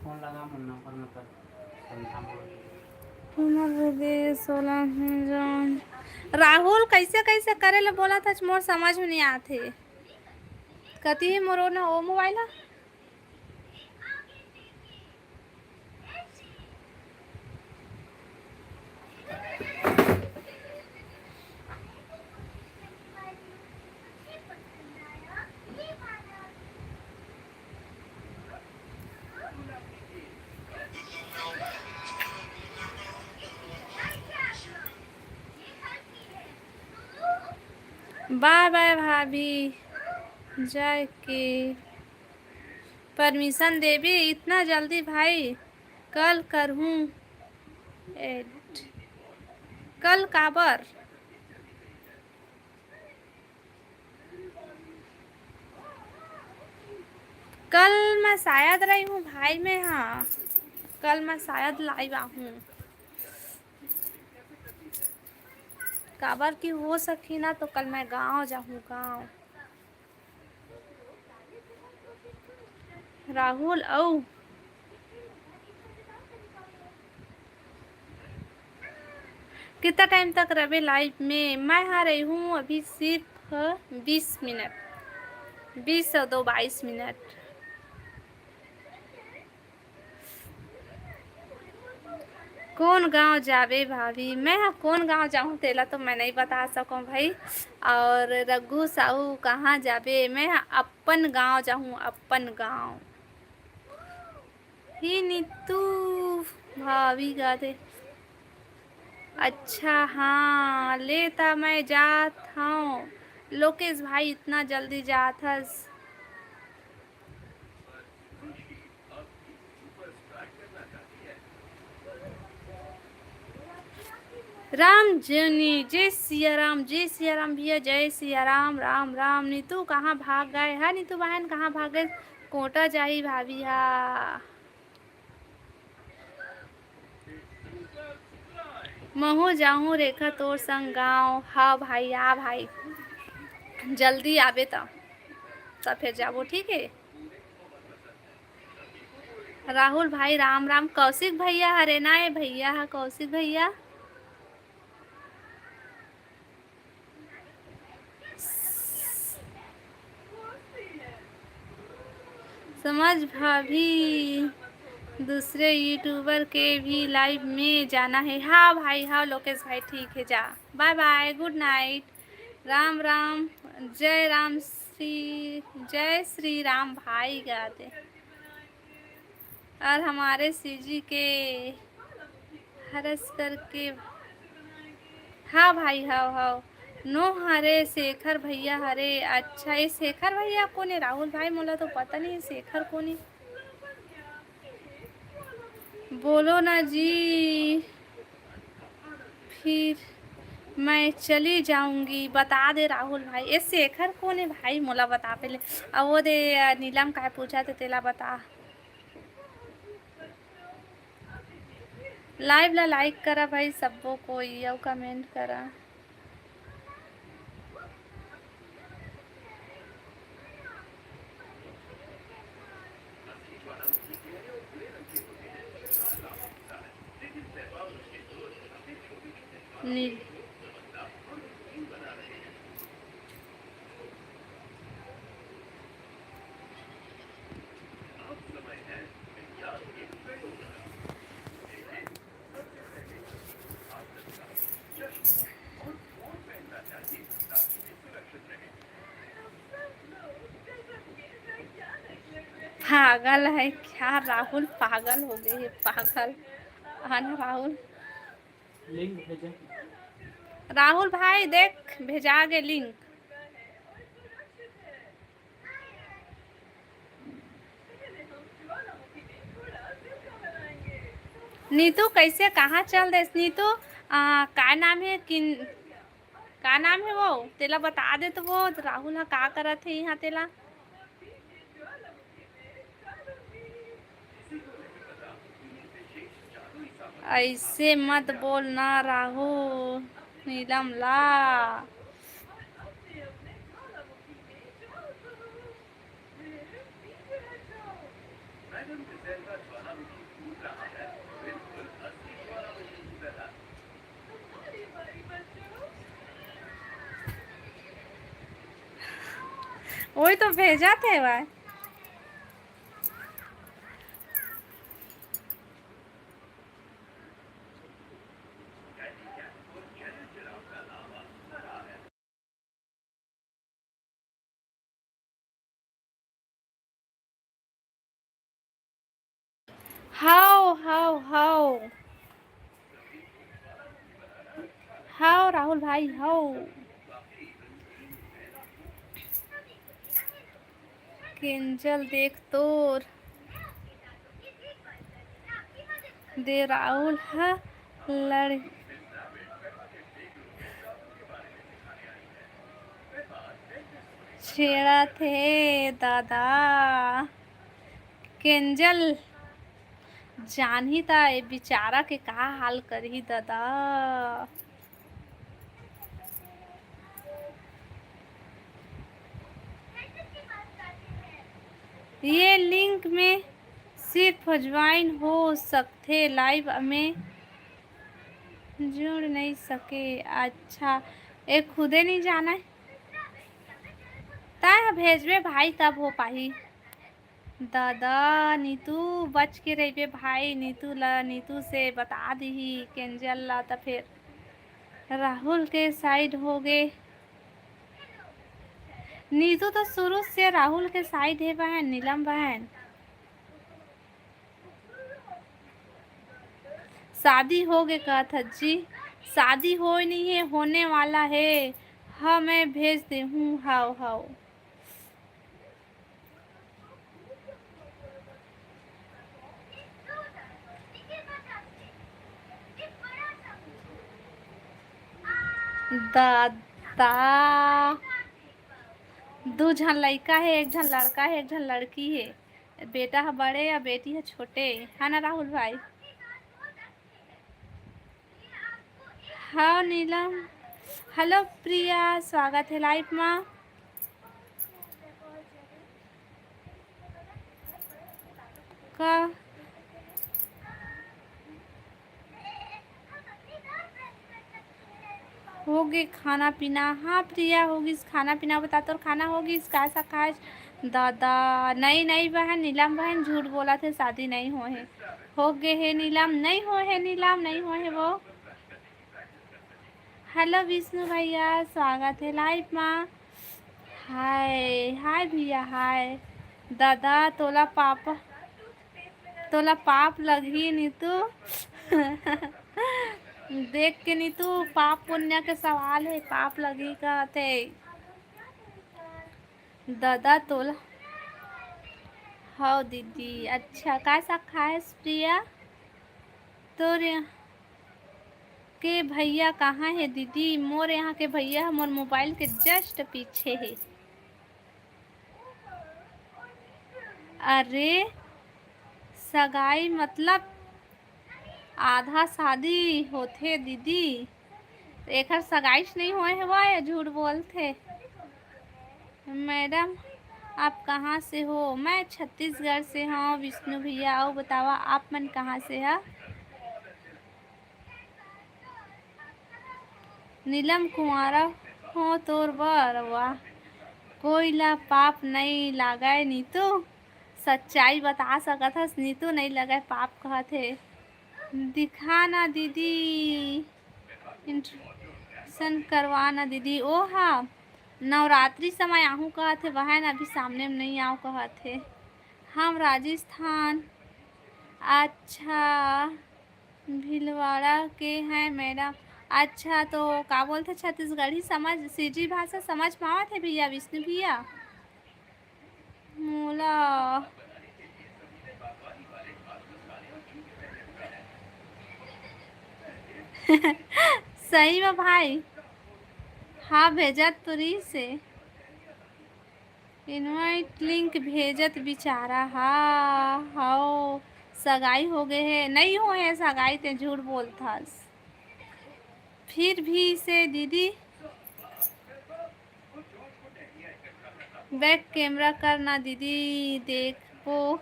फोन लगा, मोर नंबर में कर, समझा मोर। हमर विदेश वाला हूँ जान। राहुल, कैसे कैसे करे ले बोला था, मोर समझ में नहीं आते। कति ही मोरो ना वो मोबाइल है? बाय बाय भाभी, जाए के परमिशन देबे इतना जल्दी भाई? कल करहूँ ऐड। कल काबर? कल मैं शायद रही हूँ भाई, मैं, हाँ, कल मैं शायद लाइव आहूँ। काबर कि हो सकी ना, तो कल मैं गाँव जाहूँ, गाँव। राहुल, अउ कितना टाइम तक रहे लाइव में? मैं हा रही हूँ अभी सिर्फ बीस मिनट, बीस और दो, बाईस मिनट। कोन गाँव जाबे भाभी? मैं हा कोन गाँव जाहूँ, तेला तो मैं नहीं बता सकूँ भाई। और रघु साहू कहाँ जाबे? मैं हा अपन गाँव जाहूँ, अपन गाँव। ही नीतू भाभी गा दे। अच्छा, हाँ, ले ता मैं जात हूँ। लोकेश भाई, इतना जल्दी जात हस? राम जनी, जय सिया राम, जय सिया राम भैया, जय सिया राम, राम राम। नीतू कहाँ भाग गए? हाँ नीतू बहन, कहाँ भाग गए? कोटा जाही भाभी हा। महूँ जाहूँ रेखा तोर संग गाँव। हाँ भाई, आ भाई, जल्दी आबे त, त फेर जाबो, ठीक है। राहुल भाई राम राम। कौशिक भैया हरे ना, ए भैया हा कौशिक भैया। समझ भाभी, दूसरे यूट्यूबर के भी लाइव में जाना है। हाँ भाई, हाँ लोकेश भाई, ठीक है, जा, बाय बाय, गुड नाइट, राम राम, जय राम श्री, जय श्री राम भाई, गाते। और हमारे सीजी के हरस करके। हाँ भाई, हाँ, हाँ। नो हरे, शेखर भैया हरे। अच्छा, ये शेखर भैया कौन है? राहुल भाई, मोला तो पता नहीं है शेखर कौन है। बोलो ना जी, फिर मैं चली जाऊंगी। बता दे राहुल भाई, ये शेखर कौन है भाई, मोला बता पहले। अब वो दे, अ, नीलम काय पूछा थे, तेला बता। लाइव ला लाइक करा भाई सब्बो कोई, अउ कमेंट करा। नी- पागल है क्या राहुल? पागल हो गए है, पागल। हाँ ना राहुल? लिंक भेजे। राहुल भाई देख, भेजा गे लिंक। नीतू कैसे, कहाँ चल देस नीतू? आ, का नाम है, किन, का नाम है वो? तेला बता दे तो वो राहुल हा का करत है यहाँ तेला। ऐसे मत बोल ना राहुल, नीलम ला। वही तो भेजा थे भाई। हाव, हाव, हाव। हाव, राहुल भाई, हाव। केंजल देख तोर दे राहुल ह लड़ छेड़त हे दादा। केंजल जानही त ए बिचारा के का हाल करही दादा। ये लिंक में सिर्फ ज्वाइन हो सकथे, लाइव में जुड़ नहीं सके। अच्छा, ए खुदे नहीं जाना है, तय भेजबे भाई, तब हो पाही। दादा, नीतू बच के रहिबे भाई, नीतू ला, नीतू से बता दिही केंजल ला, त फेर राहुल के साइड हो गे। नीतू तो शुरू से राहुल के साइड हे बहन, नीलम बहन। शादी हो गे कहत हस जी, शादी होय नहीं है, होने वाला है। हाँ, मैं भेज दे हूँ। हाव, हाव। दादा, दू झन लइका हे, एक झन लड़का हे, एक झन लड़की हे। बेटा ह बड़े या बेटी ह छोटे, है ना राहुल भाई? हाँ नीलम। हेलो प्रिया, स्वागत है लाइव मा। का होगे खाना पीना? हाँ प्रिया, होगिस खाना पीना। बता, तोर खाना होगिस? का सा खास? दादा, नहीं, नहीं बहन, नीलम बहन झूठ बोलत हे, शादी नहीं होए हे। होगे हे नीलम, नहीं होए हे नीलम, नहीं होए हे वो। हेलो विष्णु भैया, स्वागत है लाइव मा। हाय, हाय भैया, हाय। दादा, तोला पाप, तोला पाप लगही नीतू। देख के नीतू, पाप पुण्य के सवाल है, पाप लगही कहत हे। दादा तोला। हव दीदी, अच्छा, का साग खाएस प्रिया? तोर यहाँ के भैया कहाँ हे दीदी? मोर यहाँ के भैया मोर मोबाइल के just पीछे हे। अरे, सगाई मतलब आधा शादी होथे दीदी। एकर सगाईच नहीं होए हवय, झूठ बोलथे। मैडम, आप कहाँ से हो? मैं छत्तीसगढ़ से हूँ विष्णु भैया। अउ बतावा, आप मन कहाँ से हा? नीलम कुंवारा हो तोर बर, वाह। कोई ला पाप नहीं लागय नीतू, सच्चाई बता सकत हस नीतू, नहीं लगय पाप कहत हे। दिखा ना दीदी, introduction करवा ना दीदी। ओ हा, नवरात्रि समय आहूँ कहत हे बहन, अभी सामने में नहीं आव कहत हे। हम राजस्थान। अच्छा, भीलवाड़ा के हैं मैडम। अच्छा, तो का बोलथे, छत्तीसगढ़ी समझ, सीधी भाषा समझ पावत हे भैया, विष्णु भैया? मोला सही में भाई, हाँ, भेजत तो रहिस हे। Invite link भेजत बिचारा हा। हव, सगाई हो गए हे? नहीं होए हे सगाई, ते झूठ बोलथस। फिर भी से दीदी, back camera करना दीदी, देखबो।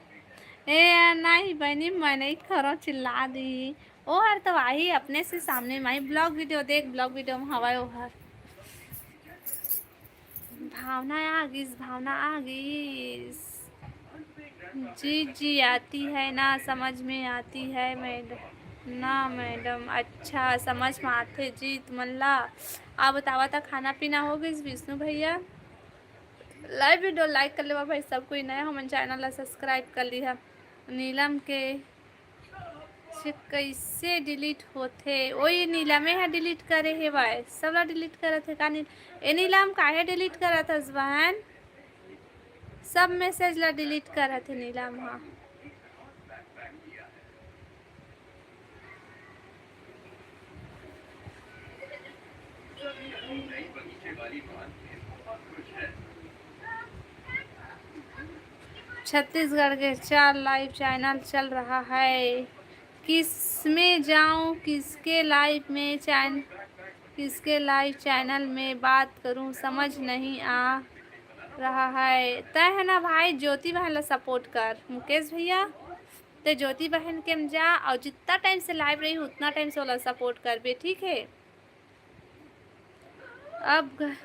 ए यार, नहीं बहनी, मैं नहीं करो, चिल्ला दी। ओ हर तो आही अपने से सामने में, vlog video देख, vlog video में हवय ओ हर। भावना आ गिस, भावना आ गिस। जी, जी, आती है ना, समझ में आती है मैडम। ना मैडम, अच्छा, समझ में आथे जी तुमन ला। आ बतावा, त खाना पीना हो गिस विष्णु भैया? Live video like कर लेवा भाई, सब कोई नया हमन channel ला subscribe कर लिहा। नीलम के से कइसे delete होथे? ओ, ये नीलमे ह delete करे हे भाई, सबला delete करत हे का नील-, ए नीलम, काहे delete करत हस बहन? सब message ला delete करत हे नीलम ह। छत्तीसगढ़ के चार live channel चल रहा है, किस में जाऊं, किसके live में चैन-, किसके live channel में बात करूं, समझ नहीं आ रहा है। तय है ना भाई, ज्योति बहन ला support कर, मुकेश भैया, ते ज्योति बहन के में जा, और जितना time से live रही उतना time से ओला support करबे, ठीक है? अब घ-,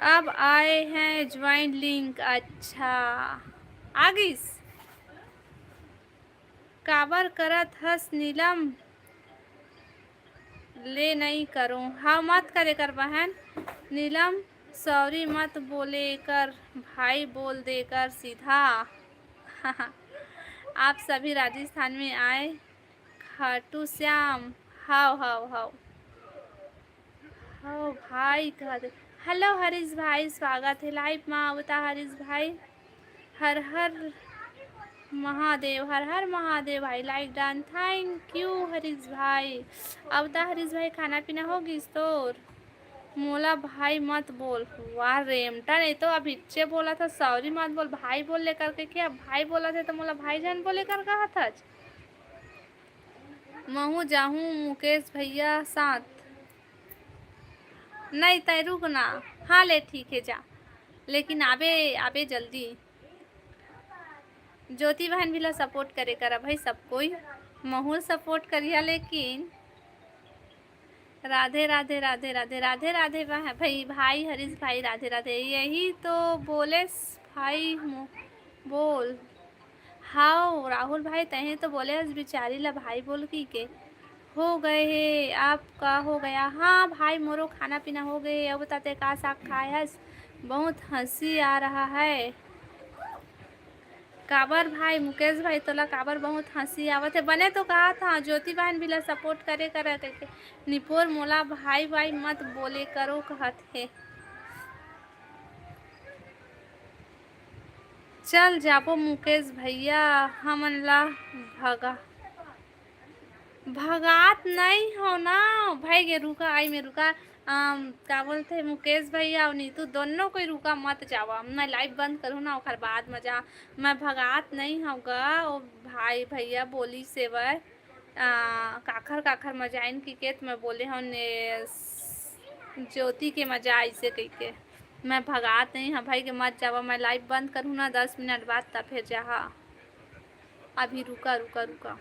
अब आए हैं join link। अच्छा, आ गिस। काबर करत हस नीलम? ले नई करूं। हाँ, मत करे कर बहन। नीलम, sorry मत बोले कर, भाई बोल दे कर सीधा। आप सभी राजस्थान में आए। खाटू श्याम, हाव, हाव, हाव। हाव भाई, कहा दे। Hello हरीश भाई, स्वागत है live मा। अवता हरीश भाई, हर हर महादेव, हर हर महादेव भाई, like done, thank you Harish भाई। अवता हरीश भाई, खाना पीना हो गिस तोर? मोला भाई मत बोल। वाह रेमटा, नहीं तो अब इच्चे बोला था sorry मत बोल, भाई बोल ले करके। क्या भाई बोला था तो मोला भाई जान बोले कर कहा था? महूँ जाहूँ मुकेश भैया साथ। नहीं तय रुक ना। हाँ ले ठीक है जा, लेकिन आबे आबे जल्दी। ज्योति बहन भी ला सपोर्ट करे करा भाई सब कोई, महूँ सपोर्ट करिया लेकिन। राधे राधे राधे राधे राधे राधे भाई, भाई हरीश भाई राधे राधे। यही तो बोले भाई मो-, बोल। हाव राहुल भाई, तहे तो बोले हस बिचारी ला भाई बोल की के। हो गए हे, आपका हो गया? हाँ भाई, मोरो खाना पीना हो गए। अब बताते का साग खाए हस? बहुत हंसी आ रहा है। काबर भाई मुकेश भाई, तोला काबर बहुत हंसी आवत है? बने तो कहा था ज्योति बहन भी ला सपोर्ट करे करा करके। निपोर मोला भाई भाई मत बोले करो कहत है। चल जाबो मुकेश भैया, हमन ला भगा भगात नहीं हो ना भाई गे, रुका आई में रुका। अम, का बोलते मुकेश भैया और नीतू दोनों कोई रुका मत जावा, मैं लाइव बंद करूँ ना ओखर बाद मजा। मैं भगात नहीं हूँ गा, ओ भाई भैया बोली सेवर आ, काखर काखर मजाइन की केत मैं बोले हूँ ने ज्योति के मजा ऐसे कह के। मैं भगात नहीं हाँ भाई के मत जावा, मैं लाइव बंद करूँ ना दस मिनट बाद तब फिर जहा। अभी रुका रुका रुका।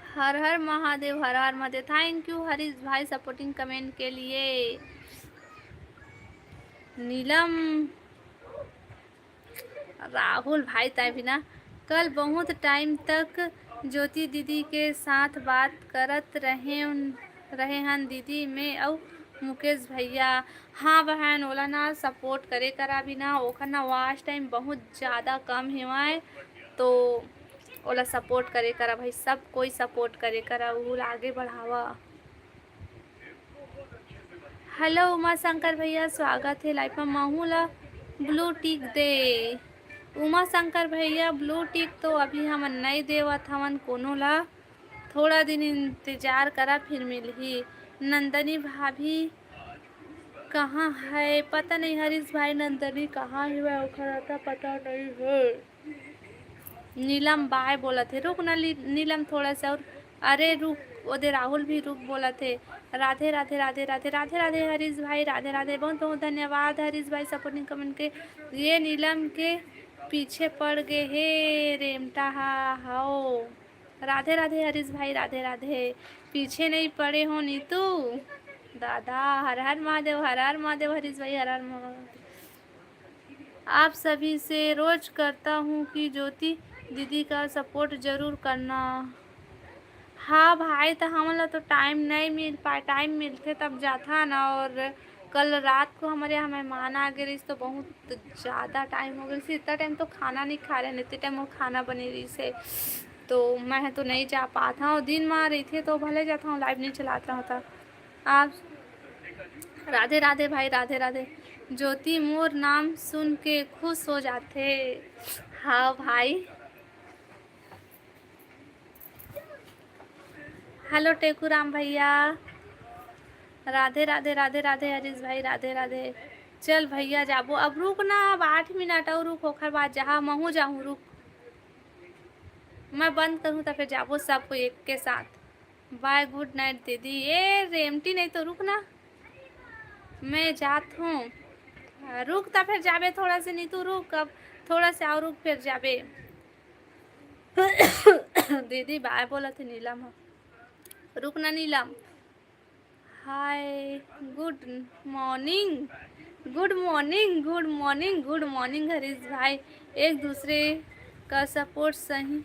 हर हर महादेव, हर हर महादेव। थैंक यू हरीश भाई सपोर्टिंग कमेंट के लिए। नीलम राहुल भाई तय भी ना कल बहुत टाइम तक ज्योति दीदी के साथ बात करत रहे रहे हन दीदी में अउ मुकेश भैया। हाँ बहन, ओला ना सपोर्ट करे करा भी ना, ओखर ना वॉच टाइम बहुत ज़्यादा कम हेवय, तो ओला सपोर्ट करे करा भाई, सब कोई सपोर्ट करे करा, उ आगे बढ़ावा। हेलो उमा शंकर भैया, स्वागत है लाइव में। महू ला ब्लू टिक दे। उमा शंकर भैया, ब्लू टिक तो अभी हमन नहीं देवत हवन कोनो ला, थोड़ा दिन इंतजार करा फिर मिलही। नंदनी भाभी कहाँ है? पता नहीं हरीश भाई, नंदनी कहाँ है, ओखर अता पता नहीं है। नीलम बाय बोलत हे, रुक ना ली-, नीलम थोड़ा सा और, अरे रुक, ओदे राहुल भी रुक बोलत हे। राधे राधे राधे राधे राधे राधे हरीश भाई, राधे राधे, बहुत बहुत धन्यवाद हरीश भाई सपोर्टिंग कमेंट के। ये नीलम के पीछे पड़ गे हे रेमटा हा, हाओ। राधे राधे हरीश भाई, राधे राधे। पीछे नहीं पड़े हो नीतू दादा। हर हर महादेव, हर हर महादेव हरीश भाई, हर हर महादेव। आप सभी से रोज करता हूँ कि ज्योति दीदी का सपोर्ट जरूर करना। हाँ भाई, तो हमन ला तो टाइम नहीं मिल पाए, टाइम मिलते तब जाथन। और कल रात को हमारे यहाँ मेहमान आ गए रहिस, तो बहुत ज़्यादा टाइम हो गया। इतना टाइम तो खाना नहीं खा रहे, इतने टाइम वो खाना बने रहिस हे, तो मैं तो नहीं जा पात हूँ। दिन में रहते तो भले जाता हूँ, लाइव नहीं चलाता होता। आप राधे राधे भाई, राधे राधे। ज्योति मोर नाम सुन के खुश हो जाथे। हाँ भाई। हेलो टेकू राम भैया, राधे राधे राधे राधे हरीश भाई, राधे राधे। चल भैया जाबो, अब रुक ना, अब आठ मिनट और रुक, ओखर बाद जहाँ महू जाहूँ, रुक। मैं बंद करूँ तो फिर जाबो सब कोई एक के साथ। बाय, गुड नाइट दीदी। ए रेमटी नहीं तो रुक ना, मैं जात हूँ। रुक तो फिर जाबे थोड़ा से, नहीं तो रुक, अब थोड़ा से और रुक फिर जाबे। दीदी बाय बोलत हे नीलम ह। रुक ना नीलम। हाय, गुड मॉर्निंग, गुड मॉर्निंग, गुड मॉर्निंग, गुड मॉर्निंग हरीश भाई। एक दूसरे का सपोर्ट सही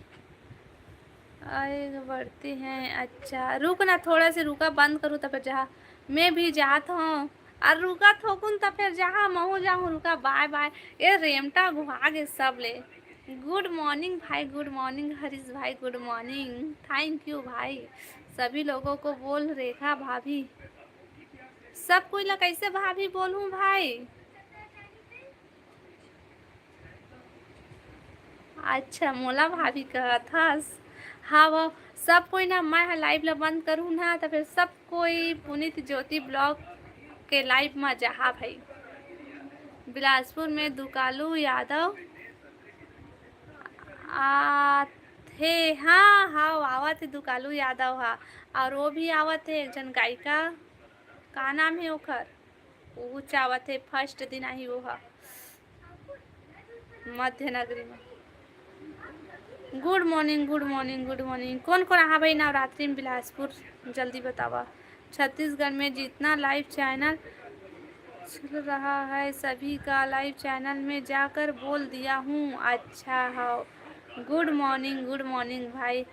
आगे बढ़ती हैं। अच्छा रुक ना, थोड़ा से रुका, बंद करूँ तब जहाँ मैं भी जात हूँ। और रुका थोकुन तब फिर जहाँ महू जाहूँ, रुका, बाय बाय। ये रेमटा घुआ गे सब ले। गुड मॉर्निंग भाई, गुड मॉर्निंग हरीश भाई, गुड मॉर्निंग। थैंक यू भाई। सभी लोगों को बोल रेखा भाभी। सब कोई ला कैसे भाभी बोलूँ भाई? अच्छा, मोला भाभी कहत हस। हाँ वो सब कोई ना, मैं ह लाइव ला बंद करूँ ना, तो फिर सब कोई पुनीत ज्योति ब्लॉग के लाइव में जहा भाई। बिलासपुर में दुकालू यादव आथे। हे, हाँ, हाँ, आवत हे दुकालू यादव हा, और वो भी आवत हे एक जन गायिका, का नाम हे ओखर? वो चावत हे, first दिन आही वो हा, मध्य नगरी में। Good morning, good morning, good morning। कौन कौन आहा भाई नवरात्रि में बिलासपुर, जल्दी बतावा। छत्तीसगढ़ में जितना live channel चल रहा है, सभी का live channel में जाकर बोल दिया हूँ। अच्छा हो, good morning, good morning भाई।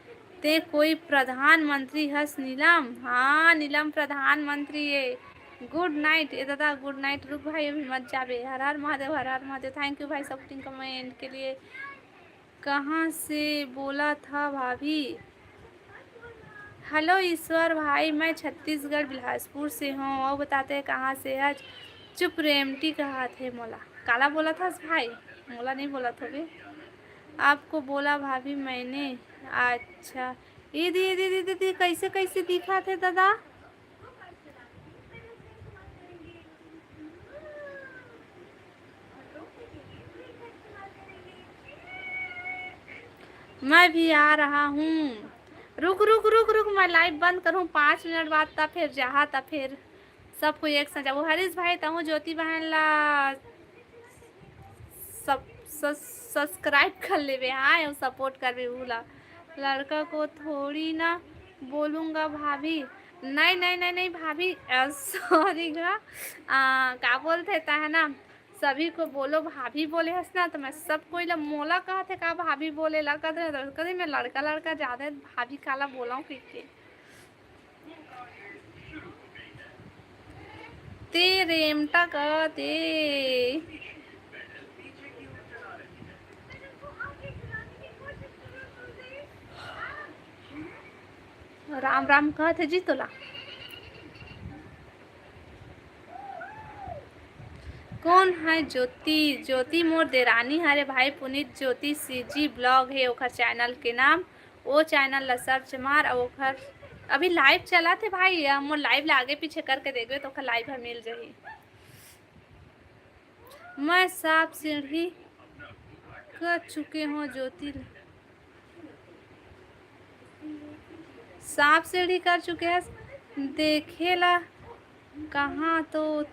ते कोई प्रधानमंत्री हस नीलम? हाँ नीलम प्रधानमंत्री ये। Good night ए दादा, good night। रुक भाई, अभी मत जाबे। हर हर महादेव, हर हर महादेव। Thank you भाई supporting comment के लिए। कहाँ से बोला था भाभी? Hello ईश्वर भाई, मैं छत्तीसगढ़ बिलासपुर से हूँ। और बताते हैं कहाँ से आज? चुप रेमटी कहा थे मोला। काला बोला था भाई? मोला नहीं बोला था बे। आपको बोला भाभी मैंने। अच्छा, ये दी, ये दी, ये दी, ये दी, कैसे, कैसे दिखा थे दादा? मैं भी आ रहा हूँ। रुक, रुक, रुक, रुक, मैं live बंद करूँ पाँच मिनट बाद, तब फिर जहाँ, तब फिर सब कोई एक संग जाबो। हरीश भाई, तहूँ ज्योति बहन ला सब, सस-, subscribe कर लेबे, हाँ, अउ support करबे उला। लड़का को थोड़ी ना बोलूँगा भाभी। नहीं, नहीं, नहीं, नहीं भाभी, अ, sorry गा। आ, का बोलते ता है ना, सभी को बोलो भाभी बोले हस ना, तो मैं सब कोई ला मोला कहत हे का भाभी बोले ला कहत हे, तो कभी मैं लड़का, लड़का ज्यादा भाभी काला बोला हूँ कह के। ते रेमटा का ते। राम राम कहत हे जी तोला। कौन है ज्योति? ज्योति मोर देरानी हरे भाई, पुनीत ज्योति सीजी blog हे ओखर channel के नाम। वो channel ला search मार, अउ ओखर अभी live चलत हे भाई, मोर live ला आगे पीछे करके देखबे तो ओखर live ह मिल जाही। मैं सांप सीढ़ी कर चुके हो ज्योति, सांप सीढ़ी कर चुके हस, देखे ला कहाँ तो,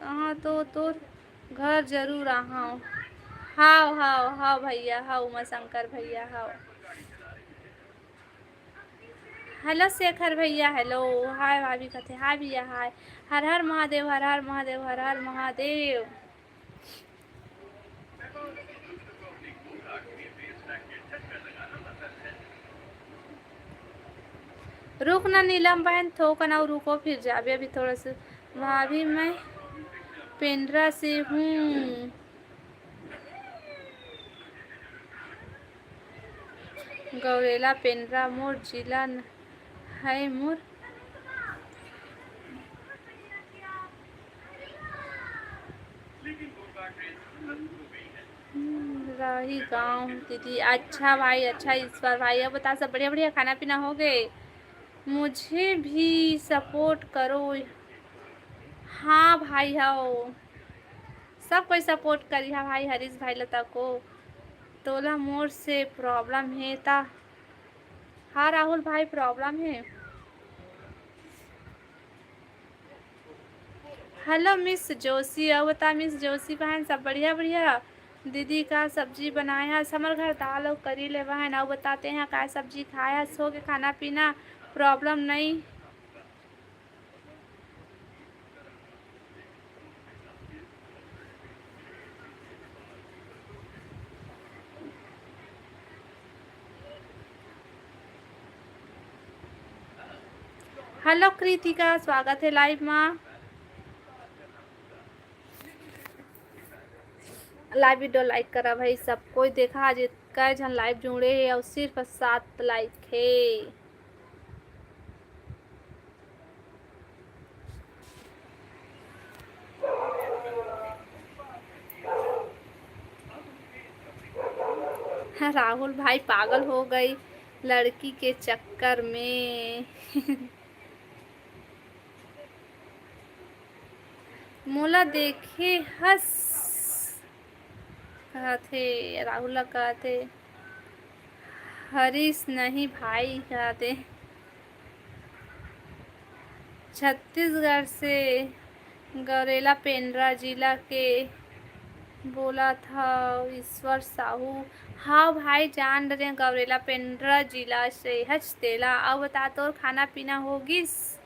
कहाँ तो तोर घर जरूर आहाव। हाव, हाव, हाव भैया, हाव उमा शंकर भैया, हाव। Hello शेखर भैया, hello। Hi भाभी कथे, hi भैया, hi। हर हर महादेव, हर हर महादेव, हर हर महादेव। रुक ना नीलम बहन, थोकन अउ रुको, फिर जाबे अभी थोड़ा सा। भाभी, मैं पेंड्रा से हूँ। गौरेला पेंड्रा मोर जिला न-, है मोर। हम्म, राही गांव दीदी। अच्छा भाई, अच्छा ईश्वर भाई, अब बता, सब बढ़िया बढ़िया खाना पीना हो गए? मुझे भी support करो। हाँ भाई, हाव, सब कोई support करिहा भाई, हरीश भाई लता को। तोला मोर से problem हे ता? हाँ राहुल भाई, problem हे। Hello मिस जोशी, अउ बता मिस जोशी बहन, सब बढ़िया बढ़िया? दीदी का सब्जी बनाए हस? हमर घर दाल अउ करी ले बहन, अउ बताते हैं का सब्जी खाए हस? हो के खाना पीना, problem नहीं? Hello कृतिका, स्वागत हे live मा। Live video like करा भाई, सब कोई देखा, आज इतका झन live जुड़े हे अउ सिर्फ सात like हे। राहुल भाई पागल हो गई लड़की के चक्कर में। मोला देखे हस, कहत हे, राहुल ला कहत हे, हरीश नहीं भाई, का दे। छत्तीसगढ़ से गौरेला पेंड्रा जिला के बोलत हव ईश्वर साहू। हाँ भाई, जान डरे गौरेला पेंड्रा जिला से हच तेला। अउ बता, तोर खाना पीना हो गिस?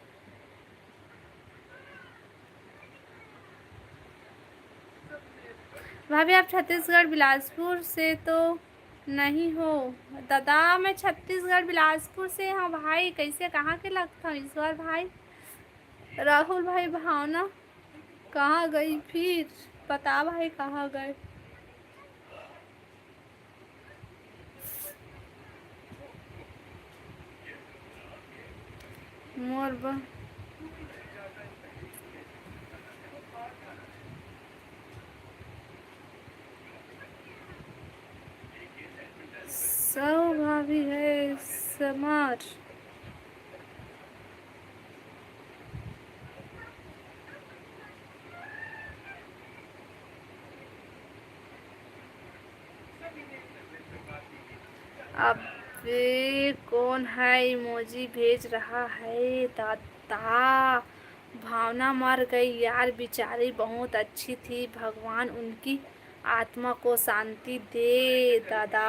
भाभी, आप छत्तीसगढ़ बिलासपुर से तो नहीं हो? दादा, मैं छत्तीसगढ़ बिलासपुर से हूँ भाई। कैसे, कहाँ के लगता हूँ ईश्वर भाई? राहुल भाई, भावना कहाँ गई फिर? बता भाई, कहाँ गए? मोर ब-, सौ भाभी है समार। अबे, कौन है emoji भेज रहा है दादा? भावना मर गई यार, बेचारी बहुत अच्छी थी, भगवान उनकी आत्मा को शांति दे दादा।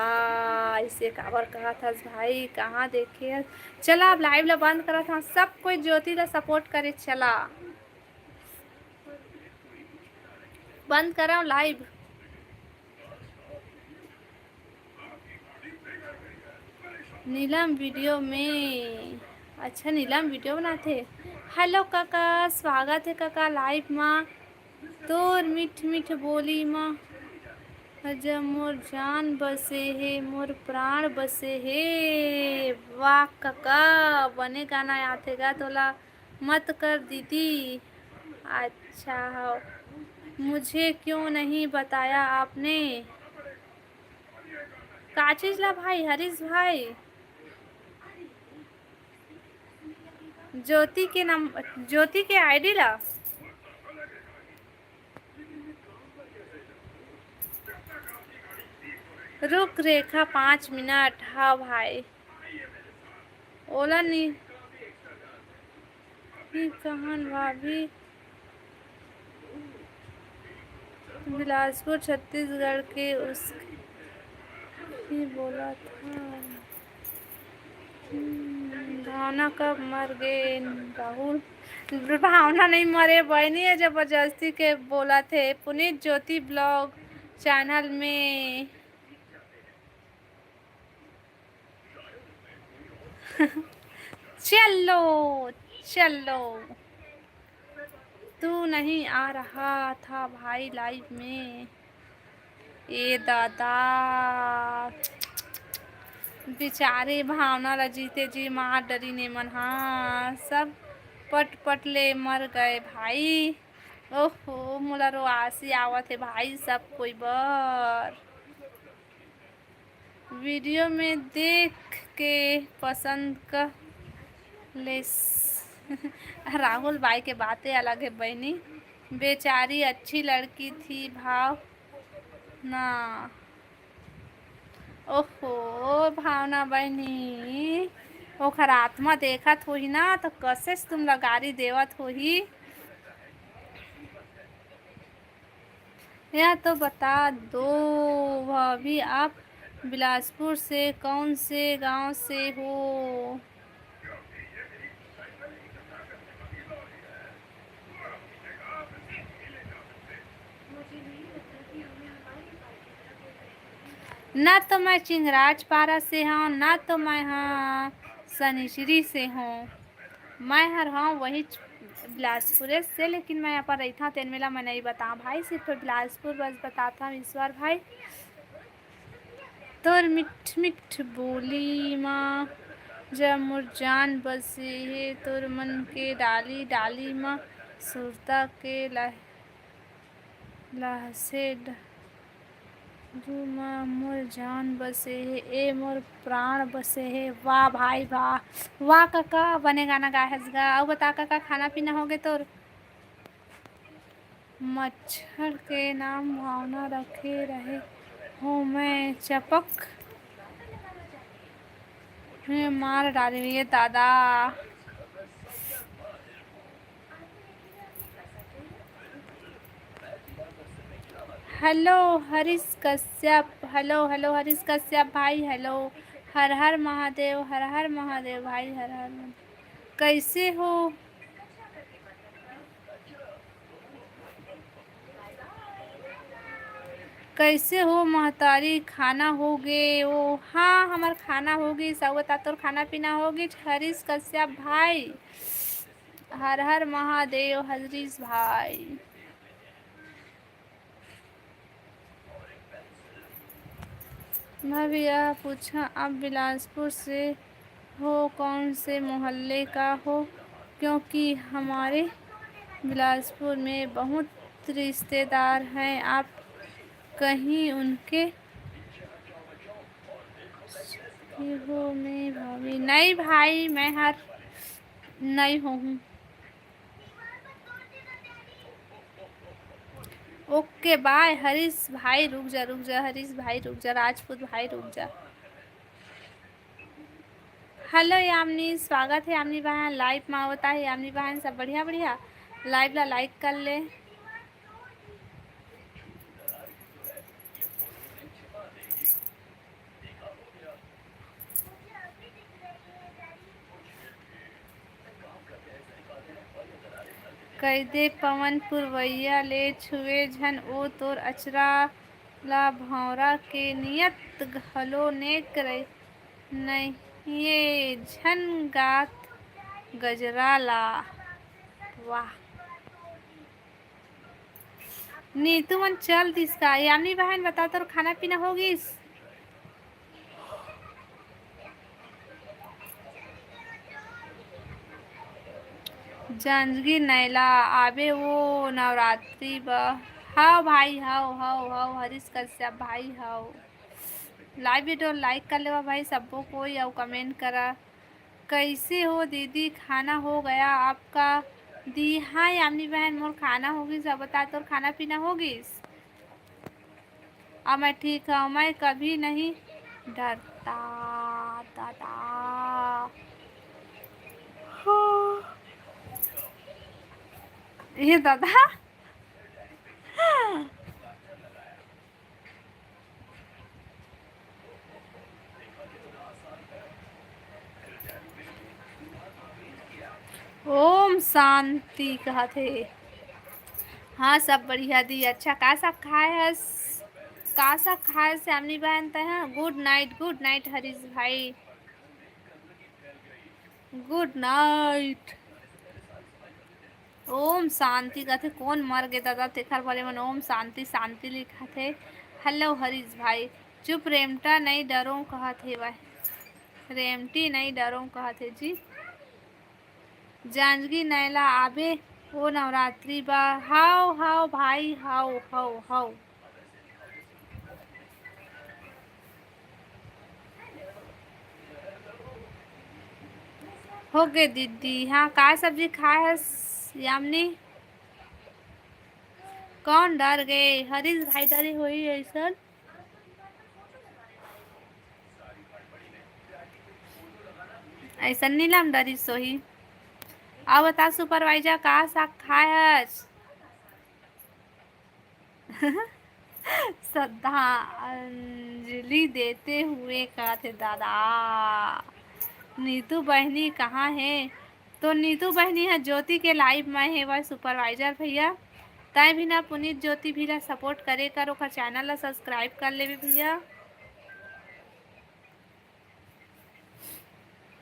ऐसे काबर कहत हस भाई, कहाँ देखे हस? चला, अब live ला बंद करत हस, सब कोई ज्योति ला support करे। चला, बंद करव live। नीलम video में, अच्छा, नीलम video बनाथे। Hello काका, स्वागत है काका live मा। तोर मीठ मीठ बोली मा, अजा मोर जान बसे हे, मोर प्राण बसे हे। वाह काका, बने गाना आथे गा तोला। मत कर दीदी। अच्छा हो, मुझे क्यों नहीं बताया आपने? का चीज ला भाई, हरीश भाई? ज्योति के नम-, ज्योति के ID ला। रुक रेखा, पाँच मिनट। हाँ भाई, ओला नी, नी कहन भाभी, बिलासपुर छत्तीसगढ़ के उसकी बोला था। हम्म, भावना कब मर गे राहुल? भावना नहीं मरे बहनी, है जबरदस्ती के बोला थे पुनीत ज्योति vlog channel में। चलो, चलो, तू नहीं आ रहा था भाई live में। ए दादा, बेचारे भावना ला जीते जी मार डरिन एमन हा, सब पट पट ले मर गए भाई। ओहो, मोला रोआसी आवत हे भाई, सब कोई बर। Video में देख के पसंद कर लेस। राहुल भाई के बातें अलग है बहनी, बेचारी अच्छी लड़की थी भाव ना। ओहो भावना बहनी, ओखर आत्मा देखत होही ना, तो कसे से तुम ला गारी देवत होही। यह तो बता दो भाभी, आप बिलासपुर से कौन से गांव से हो? ना तो मैं चिंगराजपारा से हूँ, ना तो मैं हाँ सनीचरी से हूँ। मैं हर हूँ वही बिलासपुर से, लेकिन मैं अपन रहिथा तेन मेला मैं नहीं बताऊँ भाई, सिर्फ बिलासपुर बस बताता हूँ ईश्वर भाई। तोर मिठ मिठ बोली मा जब मोर जान बसे हे, तोर मन के डाली डाली मा सुरता के लह-, लहसे ड-, जू मा मोर जान बसे हे, ए मोर प्राण बसे हे। वाह भाई वाह, वाह काका, बने गाना गाए हस गा। अउ बता काका, खाना पीना हो गे तोर? मच्छर के नाम भावना रखे रहे हो मैं चपक। मैं मार डाली ये दादा। Hello Harish Kashyap, hello, hello Harish Kashyap भाई, हेलो। हर हर महादेव, हर हर महादेव भाई, हर हर महादेव। कैसे हो? कैसे हो महतारी, खाना हो गे? ओ हाँ, हमर खाना हो गे। सब बता, तोर खाना पीना हो गे हरीश कश्यप भाई? हर हर महादेव हरीश भाई। मैं भी यह पूछा, आप बिलासपुर से हो, कौन से मोहल्ले का हो? क्योंकि हमारे बिलासपुर में बहुत रिश्तेदार हैं, आप कहीं उनके हो में भाभी? नहीं भाई, मैं हर नहीं हूँ। ओके बाय हरीश भाई, रुक जा, रुक जा हरीश भाई, रुक जा, राजपूत भाई, रुक जा। हेलो यामिनी, स्वागत है यामिनी बहन लाइव में। होता है यामिनी बहन, सब बढ़िया बढ़िया। लाइव ला लाइक कर ले। कहि दे पवन पुरवैया ले छुए झन ओ तोर अचरा ला, भौंरा के नियत घलो नेक रहे नइये झन गात गजरा ला। वाह। नीतू मन चल दिस का? यामिनी बहन बता, तोर खाना पीना हो गिस? जांजगीर नैला आबे वो नवरात्रि ब। हव भाई, हव, हव, हव, हरीश कश्यप भाई, हव। लाइव वीडियो लाइक कर लेवा भाई सब्बो कोई, अउ कमेंट करा। कैसे हो दीदी, खाना हो गया आपका? दी हाँ यामिनी बहन, मोर खाना हो गिस। अब बता, तोर खाना पीना हो गिस? अब मैं ठीक हूँ, मैं कभी नहीं डरता दादा। हाँ। ये दादा। ओम शांति कहत हे। हाँ, सब बढ़िया दी। अच्छा, का साग खाए हस? का साग खाए हस यामिनी बहन तैं? हाँ, गुड नाइट, गुड नाइट हरीश भाई, गुड नाइट। ओम शांति कथे, कोन मर गे दादा, तेखर बर एमन ओम शांति शांति लिखत हे। हेलो हरीश भाई, चुप रेमटा नइ डरो कहत हे वह, रेमटी नइ डरो कहत हे जी। जांजगी नैला आबे ओ नवरात्रि बा। हाव हाव भाई, हाव हाव हाव। हो गे दीदी। हाँ, का सब्जी खाए हस यामिनी? कौन डर गे? हरीश भाई डरे होही अइसन। अइसन नीलम डरिस होही। अउ बता सुपरवाइजर, का साग खाए हस? श्रद्धांजलि देते हुए कहत हे, दादा, नीतू बहिनी कहाँ हे? तो नीतू बहिनी ह ज्योति के लाइव में हे, वह सुपरवाइजर भैया। तैं भी ना पुनीत ज्योति भी ला सपोर्ट करे कर, ओकर चैनल ला सब्सक्राइब कर लेबे भैया।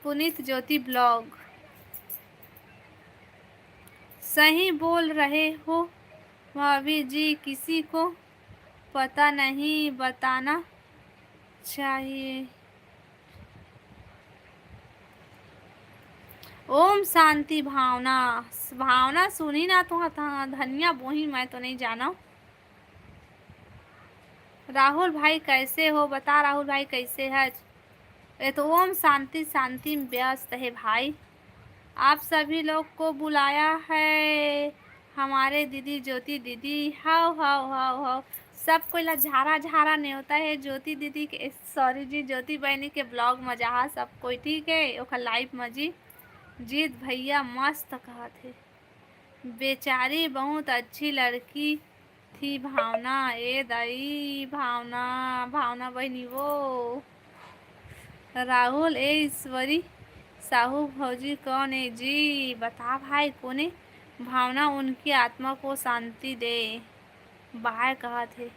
पुनीत ज्योति ब्लॉग। सही बोल रहे हो भाभी जी, किसी को पता नहीं बताना चाहिए। ओम शांति भावना, भावना सुनी ना तो हाँ, धनिया बोही मैं तो नहीं जाना। राहुल भाई कैसे हो? बता राहुल भाई कैसे है? ये तो ओम शांति शांति में व्यस्त है भाई। आप सभी लोग को बुलाया है हमारे दीदी ज्योति दीदी। हाव हाव हाव हाव। सब कोई ला झारा झारा नेवता हे ज्योति दीदी के, सॉरी जी, ज्योति बहिनी के ब्लॉग म जाहा सब कोई, ठीक है, ओखर लाइव म जी। जीत भैया मस्त कहत हे, बेचारी बहुत अच्छी लड़की थी भावना, ए दाई भावना, भावना बहिनी वो। राहुल, ए ईश्वरी साहू भौजी कौन ए जी? बता भाई कोने? भावना उनकी आत्मा को शांति दे। बाय कहत हे।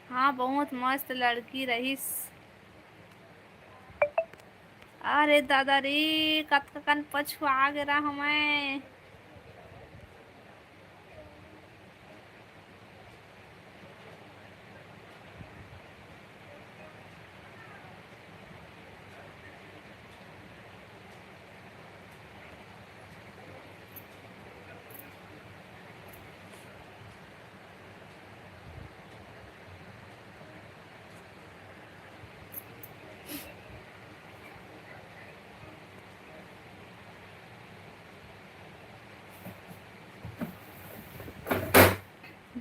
हाँ, बहुत मस्त लड़की रहिस। अरे दादा रे, कतका कन पछुआ गे रहंव मैं।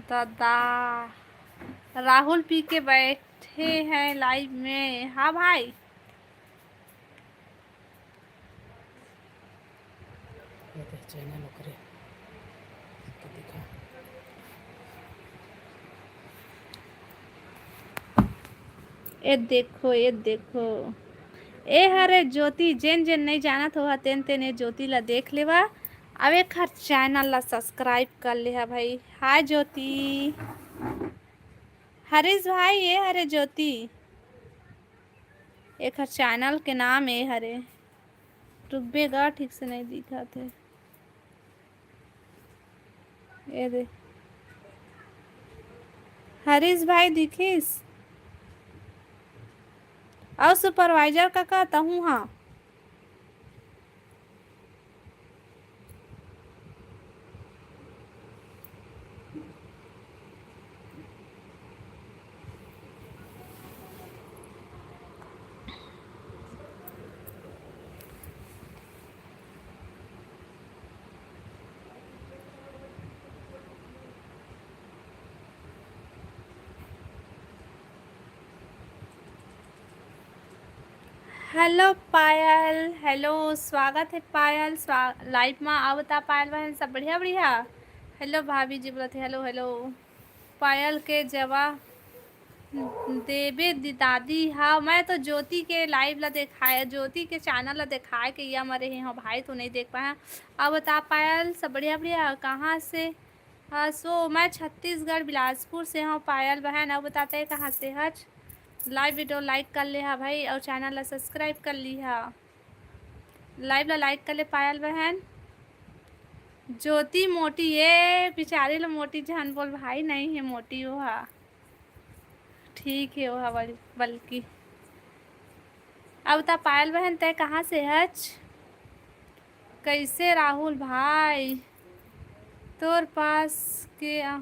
दादा, राहुल पी के बैठे हैं लाइव में। हाँ भाई, ये देख चैनल ओकरे, तो दिखा। ए देखो, ए देखो, ए हरे ज्योति। जेन जेन नइ जानत होहा, तेन तेन ए ज्योति ला देख लेवा। अब एखर चैनल ला सब्सक्राइब कर लेहा भाई। हाय ज्योति। हरीश भाई, ए हरे ज्योति। एखर चैनल के नाम ए हरे। रुकबे गा, ठीक से नइ दिखत हे। ए दे। हरीश भाई दिखिस? अउ सुपरवाइजर कका, तहूँ हाँ। हेलो पायल, हेलो, स्वागत हे पायल, स्वा-, लाइव मा। अउ बता पायल बहन, सब बढ़िया, बढ़िया? हेलो भाभी जी बोलत हे, हेलो, हेलो। पायल के जवा देबे दी दादी। हाँ, मैं तो ज्योति के लाइव ला देखाय, ज्योति के चैनल ला देखाय के या मरे हे, हाँ भाई, तो नहीं देख पाया। अउ बता पायल, सब बढ़िया, बढ़िया? कहाँ से? हाँ, सो मैं छत्तीसगढ़ बिलासपुर से हूँ पायल बहन। अउ बता तैं कहाँ से हच? लाइव वीडियो लाइक कर ले हा भाई, अउ चैनल ला सब्सक्राइब कर ली हा। लाइव ला लाइक कर ले पायल बहन। ज्योति मोटी, ये बिचारी ला मोटी झन बोल भाई, नहीं हे मोटी वो हा। ठीक हे वो हा बल-, बल्कि। अउ बता पायल बहन, तैं कहाँ से हच? कैसे राहुल भाई, तोर पास के आ-,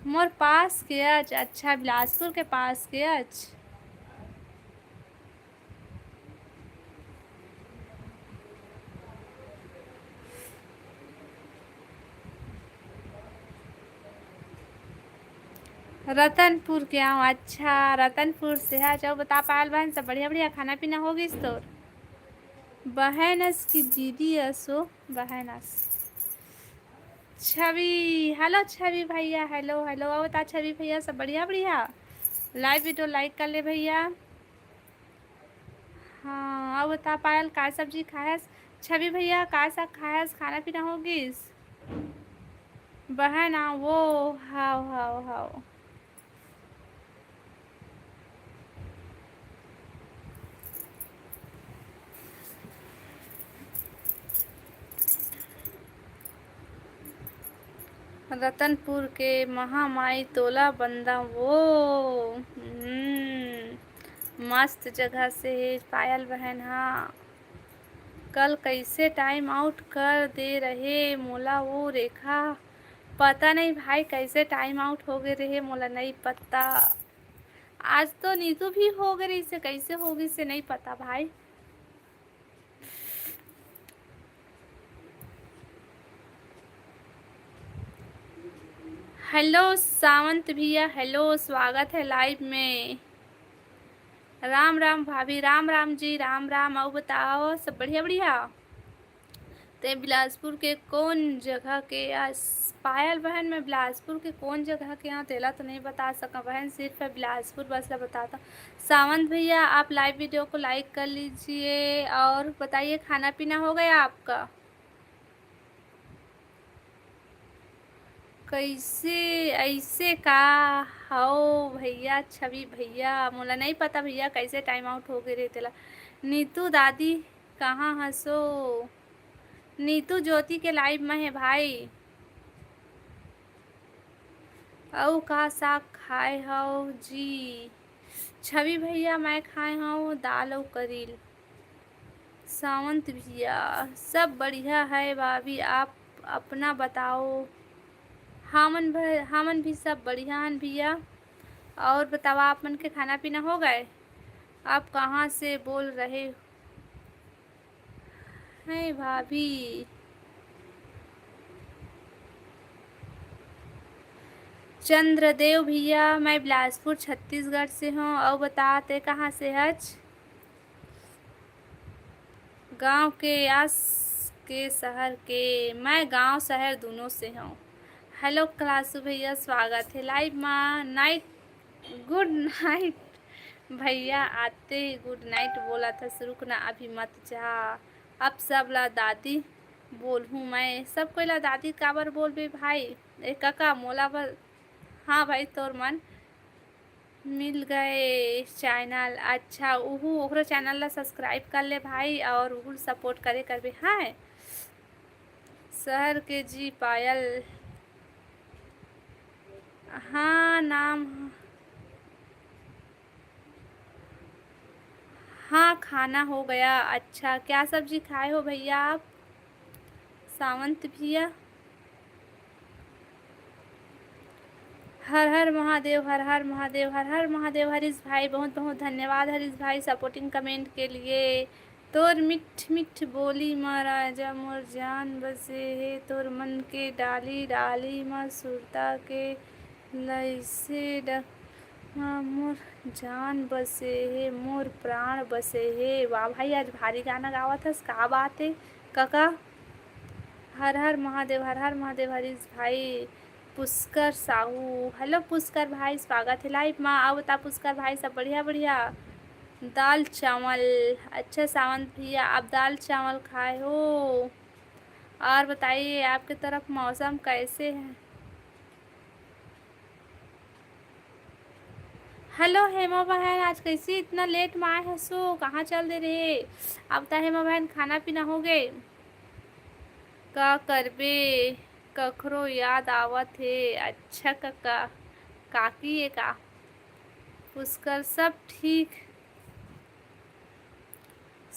मोर पास के अच। अच्छा, बिलासपुर के पास के अच। रतनपुर के आंव। अच्छा, रतनपुर से हच। अउ बता पायल बहन, सब बढ़िया, बढ़िया खाना पीना हो गिस तोर? बहन अस की दीदी अस हो, बहन अस। छवि, हेलो छवि भैया, हेलो, हेलो। अउ बता छवि भैया, सब बढ़िया, बढ़िया? लाइव वीडियो लाइक कर ले भैया। हाँ, अउ बता पायल, काय सब्जी खायस? छवि भैया, काय साग खायस? खाना पीना हो गिस? बहन, आ, वो, हाव, हाव, हाव। रतनपुर के महामाई तोला बंदा वो। हम्म, मस्त जगह से हे पायल बहन हा। कल कैसे टाइम आउट कर दे रहे मोला वो रेखा। पता नहीं भाई, कैसे टाइम आउट हो गए रहे, मोला नहीं पता। आज तो नीतू भी हो गए रही से, कैसे हो गई से नहीं पता भाई। हेलो सावंत भैया, हेलो, स्वागत है लाइव में। राम राम भाभी, राम राम जी, राम राम। अउ बताओ, सब बढ़िया बढ़िया? ते बिलासपुर के कौन जगह के आस-, पायल बहन, मैं बिलासपुर के कौन जगह के हँव, तेला तो नहीं बता सकँव बहन, सिर्फ बिलासपुर बस ला बताता। सावंत भैया, आप लाइव वीडियो को लाइक कर लीजिए और बताइए, खाना पीना हो गया आपका? कैसे, ऐसे का हव भैया, छवि भैया? मोला नहीं पता भैया, कैसे टाइम आउट हो गए रे तेला। नीतू दादी, कहाँ हसो? नीतू ज्योति के लाइव में है भाई। अउ का साग खाए हव जी? छवि भैया, मैं खाए हव दाल अउ करील। सावंत भैया, सब बढ़िया है भाभी, आप अपना बताओ। हमन भ-, हमन भी सब बढ़िया हन भैया। और बतावा, आप मन के खाना पीना हो गए? आप कहाँ से बोल रहे हैं भाभी? चंद्रदेव भैया, मैं बिलासपुर छत्तीसगढ़ से हूँ। अउ बता, ते कहाँ से हच? गांव के आस के शहर के? मैं गांव शहर दोनों से हूँ। हेलो क्लासू भैया, स्वागत है लाइव मा। नाइट, गुड नाइट भैया, आते ही गुड नाइट बोला था, रुक ना अभी मत जा। अब सब ला दादी बोलहूँ मैं, सब कोई ला दादी काबर बोलबे भाई? ए कका, मोला बर, हाँ भाई, तोर मन मिल गए चैनल। अच्छा, उहू ओकरो चैनल ला सब्सक्राइब कर ले भाई, और उहू सपोर्ट करे करबे। हाँ, शहर के जी पायल, हाँ नाम, हाँ खाना हो गया। अच्छा, क्या सब्जी खाए हो भैया आप, सावंत भैया? हर हर महादेव, हर हर महादेव, हर हर महादेव। हरीश भाई, बहुत बहुत धन्यवाद हरीश भाई, सपोर्टिंग कमेंट के लिए। तोर मिठ मिठ बोली म राजा मोर जान बसे हे, तोर मन के डाली डाली म सुरता के लइसे ड-, म मोर जान बसे हे, मोर प्राण बसे हे। वाह भाई, आज भारी गाना गावत हस, का बात हे कका। हर हर महादेव, हर हर महादेव हरीश भाई। पुष्कर साहू, हेलो पुष्कर भाई, स्वागत है लाइव मा। अउ बता पुष्कर भाई, सब बढ़िया बढ़िया? दाल चावल। अच्छा सावंत भैया, आप दाल चावल खाए हो? और बताइए, आपके तरफ मौसम कैसे है? हेलो हेमा बहन, आज कैसे इतना लेट मा आए हसो, कहाँ चल दे रहे? अब त हेमा बहन, खाना पीना हो गए? का करबे, कखरो याद आवत हे। अच्छा कका, काकी ये का? पुष्कर, सब ठीक,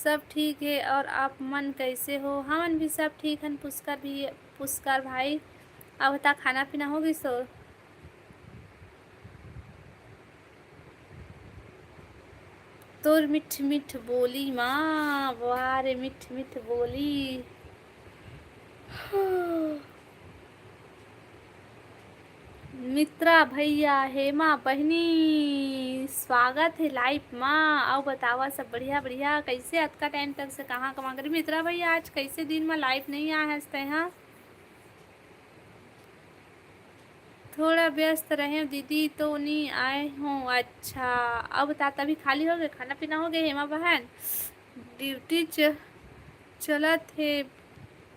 सब ठीक है। और आप मन कैसे हो? हमन भी सब ठीक हन। पुष्कर भी, पुष्कर भाई, अब बता, खाना पीना हो गइस तोर? तोर मिठ मिठ बोली माँ, वाह रे मिठ मिठ बोली। मित्रा भैया, हेमा बहिनी, स्वागत है लाइव मा। अउ बतावा, सब बढ़िया बढ़िया? कैसे अतका टाइम तक से कहाँ कमा करी? मित्रा भैया, आज कैसे दिन मा लाइव नहीं आए हस तैं हा? थोड़ा व्यस्त रहे दीदी, तो नहीं आए हो। अच्छा, अब बता, तभी खाली हो गए, खाना पीना हो गए हेमा बहन? ड्यूटी च-, चलत हे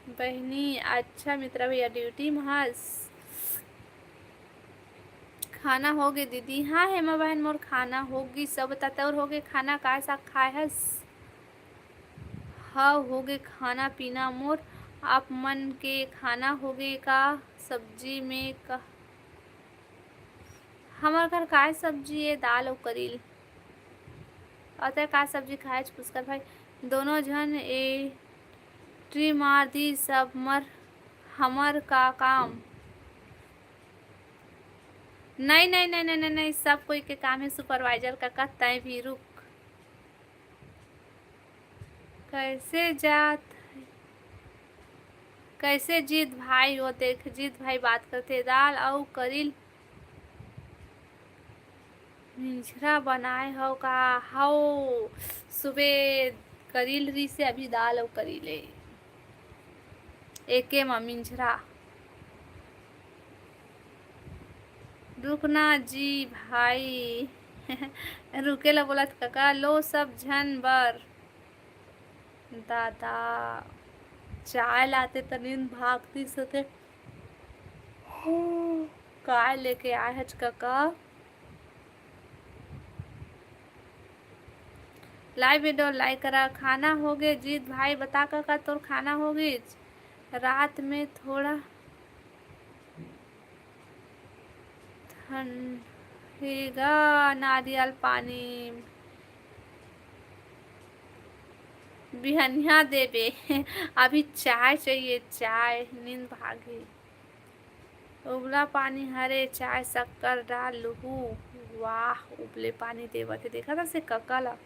बहिनी। अच्छा मित्रा भैया, ड्यूटी मा हस। खाना हो गए दीदी? हाँ हेमा बहन, मोर खाना हो गई। सब बता, तोर हो गए खाना? का साग खाए हस? हाँ, हो गए खाना पीना मोर। आप मन के खाना हो गए का? सब्जी में का? हमर घर काय सब्जी ए, दाल अउ करील। अउ तैं का सब्जी खाएच पुष्कर भाई? दोनों झन ए ट्री मार दी सब मर, हमर का काम? नहीं, नहीं, नहीं, नहीं, नहीं, नहीं, सब कोई के काम है सुपरवाइजर कका, तैं भी रुक। कैसे जात है? कैसे जीत भाई? वो देख, जीत भाई बात करथे, दाल अउ करिल मिंझरा बनाए हव का? हव, सुबे करिल रिसे, अभी दाल अउ करिल ए। एके म मिंझरा। रुकना जी भाई। रुके ला बोलत कका, लो सब झन बर। दादा, चाय लाते त नींद भागतीस होते। काय लेके आए हच कका? Live video like करा। खाना होगे जीत भाई, बता कका तोर खाना होगिस? रात में थोड़ा ठंड हेगा, नारियल पानी बिहनिया देबे। अभी चाय चाहिए, चाय, नींद भागी। उबला पानी हरे, चाय शक्कर डाल लूहू। वाह, उबले पानी देवत हे, देखत हस कका ला।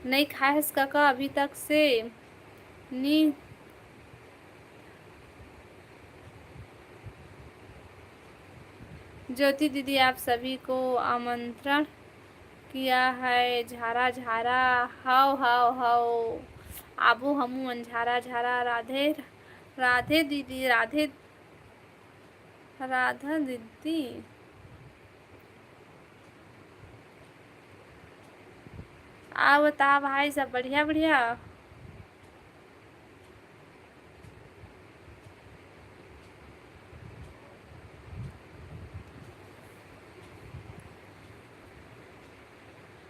नई खाए हस कका अभी तक से? नी। ज्योति दीदी, आप सभी को आमंत्रण किया है झारा झारा। हव, हव, हव। आबो हमू मन झारा झारा। राधे, राधे दीदी, राधे, राधा दीदी। आ बता भाई, सब बढ़िया, बढ़िया?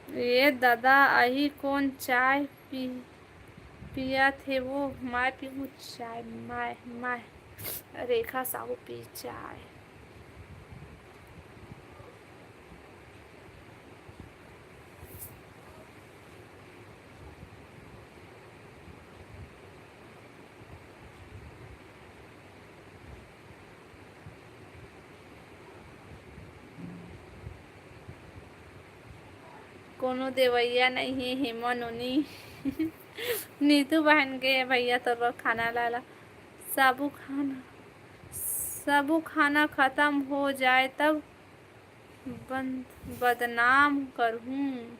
ए दादा, अही कोन चाय पी-, पियत हे वो? मैं पीहूँ चाय, मैं, मैं। रेखा साहू पी चाय। कोनो देवइया नइ हे, हेमा नोनी। नीतू बहन गे हे भैया तोर बर खाना लाय ला। सबू खाना, सबू खाना खतम हो जाए तब बन-, बदनाम करहूँ।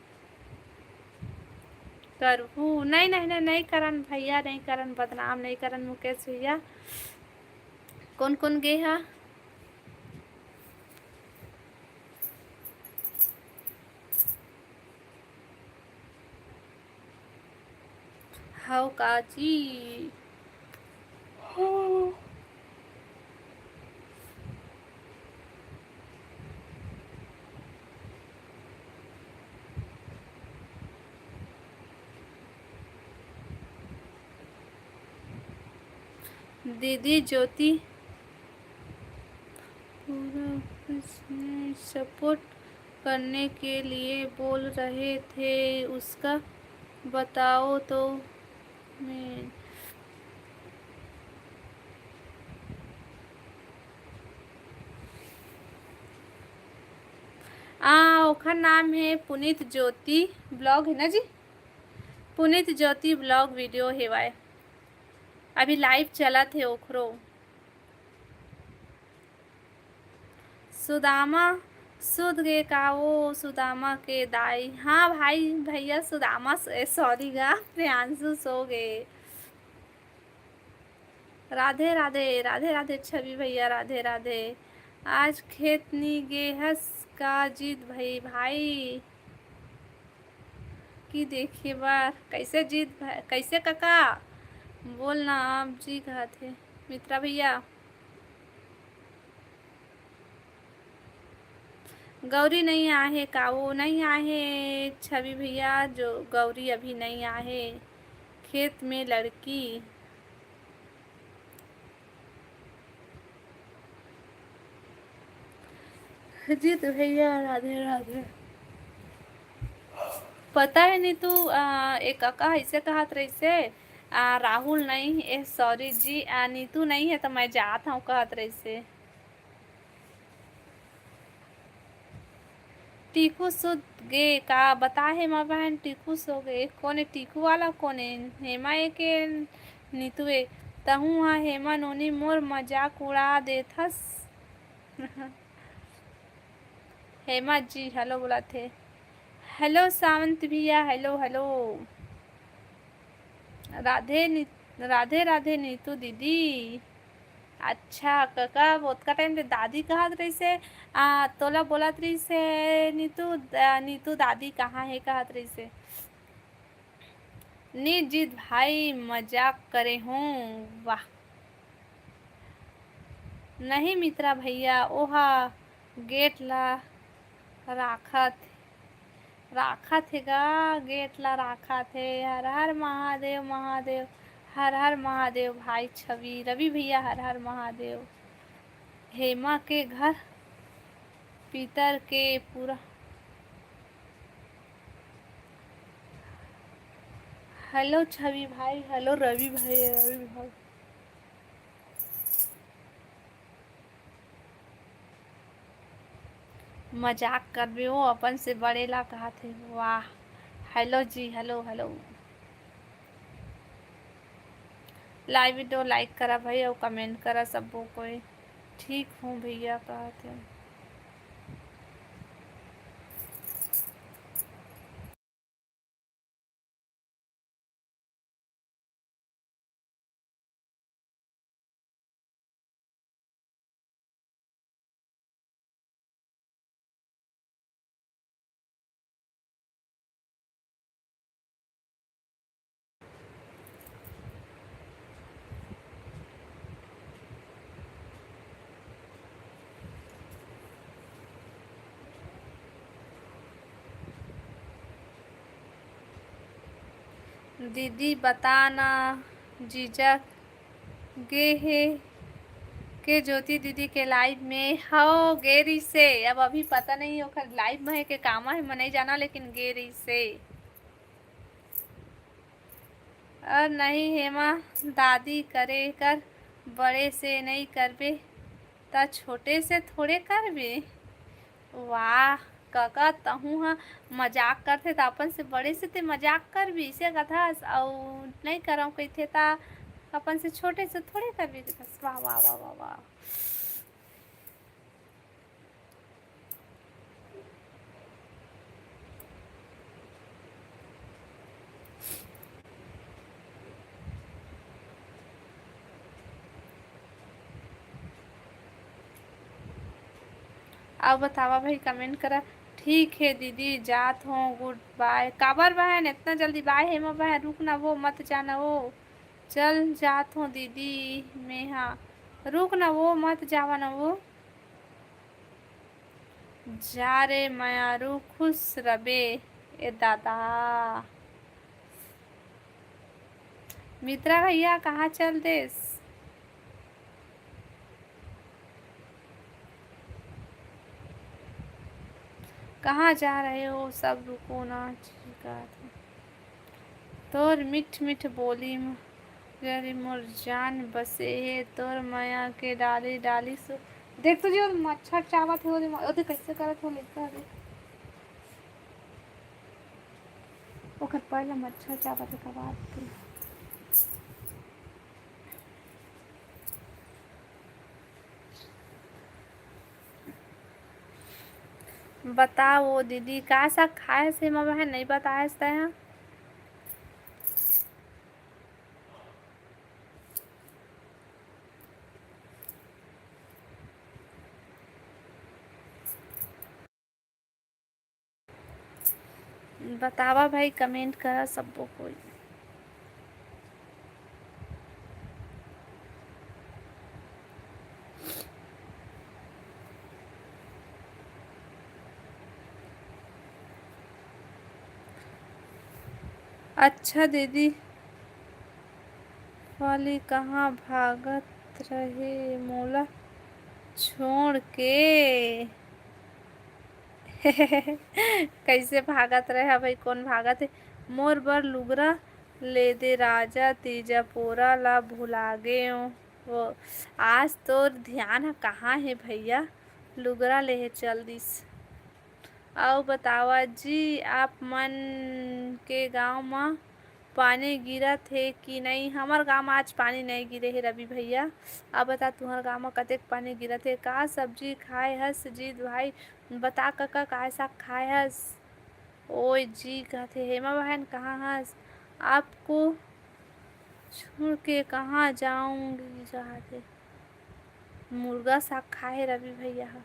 करहूँ। नहीं, नहीं, नहीं, नहीं करन भैया, नहीं करन, बदनाम नहीं करन मुकेश भैया। कौन, कौन गे हा? हव का जी? दीदी ज्योति पूरा कुछ नहीं, support करने के लिए बोल रहे थे, उसका बताओ तो। मैं आ, ओखर नाम हे पुनीत ज्योति vlog, हे ना जी? पुनीत ज्योति vlog video हेवय, अभी live चलत हे ओखरो। सुदामा सुत गे का वो, सुदामा के दाई? हाँ भाई, भैया सुदामा स-, ए, sorry गा, प्रियांशु सो गे। राधे राधे, राधे राधे छवि भैया, राधे राधे। आज खेत नी गे हस का जीत भई भाई? की देखे बर। कैसे जीत भा-, कैसे कका? बोल ना, आप जी कहत हे। मित्रा भैया। गौरी नहीं आहे का? वो नहीं आहे छवि भैया, जो गौरी अभी नहीं आहे। खेत में लड़की। जीत भैया, राधे राधे। पता है नीतू, आ, एक काका ऐसे कहत रहिसे, आ, राहुल नहीं, ए, sorry जी, आ, नीतू नहीं है तो मैं जात हूँ कहत रहिसे। टीकू सुत गे का? बता हेमा बहन, टीकू सो गे। कोने टीकू वाला कोने? हेमा ए के नीतू ए? तहूँ ह हेमा नोनी मोर मजाक उड़ा देथस। हेमा जी हेलो बोलत हे। हेलो सावंत भैया, हेलो, हेलो। राधे नि-, राधे, राधे नीतू दीदी। अच्छा, कका, ओतका टाइम ले दादी कहत रहिसे, आ, तोला बोलत रहिसे, "नीतू, द-, नीतू दादी कहाँ हे?" कहत रहिसे। "नी जीत भाई, मजाक करे हूँ।" वाह। नहीं मित्रा भैया, ओहा गेट ला राखत, राखत हे गा, गेट ला राखत हे। हर हर महादेव, महादेव, हर हर महादेव। भाई छवि, रवि भैया, हर हर महादेव। हेमा के घर पीतर के पूरा। हेलो छवि भाई, हेलो रवि भाई, रवि भाई। मजाक करबे, वो अपन से बड़े ला कहत हे। वाह, हेलो जी, हेलो, हेलो। लाइव वीडियो लाइक करा भाई, अउ कमेंट करा सब्बो कोई। ठीक हूँ भैया, कहत हे। दीदी बता ना, जीजा गे हे के ज्योति दीदी के लाइव में? हव, गे रहिसे। अब अभी पता नहीं ओकर लाइव में हे के कामा हे, मैं नहीं जाना, लेकिन गे रहिसे। अउ नहीं हेमा दादी करे कर, बड़े से नहीं करबे त छोटे से थोड़े करबे। वाह कका, तहूँ ह मजाक करथे त अपन से बड़े से ते मजाक करबे, इसे कथस, अउ नहीं करव कहिथे त अपन से छोटे से थोड़े करबे कथस। वाह, वाह, वाह, वाह, वाह। अउ बतावा भाई, कमेंट करा। ठीक हे दीदी, जात हों, गुड बाय। काबर बहन, इतना जल्दी बाय हे मा बहन, रुक ना वो, मत जाना वो। चल जात हों दीदी, मैं हा, रुक ना वो, मत जावा ना वो। जा रे मयारू, खुश रबे ए दादा। मित्रा भैया, कहाँ चल देस? कहाँ जा रहे हो सब? रुको ना, ठीक है। तोर मीठ मीठ बोली म, रे मोर जान बसे हे, तोर मया के डाली डाली सो। देख तो जी, वो मच्छर चावत हे, ओदे, ओदे कैसे करत हो, लेकर दे। ओकर पैर ला मच्छर चावत हे, कबाब के। बता वो दीदी, का साग खाए से, मैं बहन नहीं बताए से तैं? बतावा भाई, कमेंट करा सब्बो कोई। अच्छा दीदी, वाली कहाँ भागत रहे मोला छोड़ के? कैसे भागत रहे भाई, कौन भागत है? मोर बर लुगरा ले दे राजा, तीजा पोरा ला भुला गे वो। आज तोर ध्यान ह कहाँ हे भैया, लुगरा लेहे चल दिस। अउ बतावा जी, आप मन के गांव म पानी गिरत हे कि नई? हमर गांव म आज पानी नई गिरे हे रवि भैया। अब बता, तुंहर गांव म कतेक पानी गिरत हे? का सब्जी खाए हस जीत भाई? बता कका, काय साग खाए हस? ओए जी, कहथे, "हेमा बहन, कहाँ हस? आपको छोड़ के कहाँ जाऊंगी?" कहथे, मुर्गा साग खाए रवि भैया ह।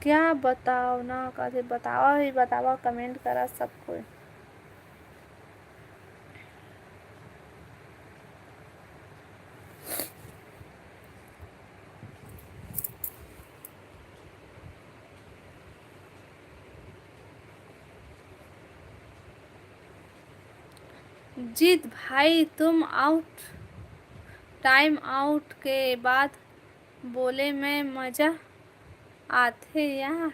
क्या बताओ ना, कथे बतावा ही बतावा, comment करा सब कोई। जीत भाई, तुम out, time out के बाद बोले में मजा आथे यार।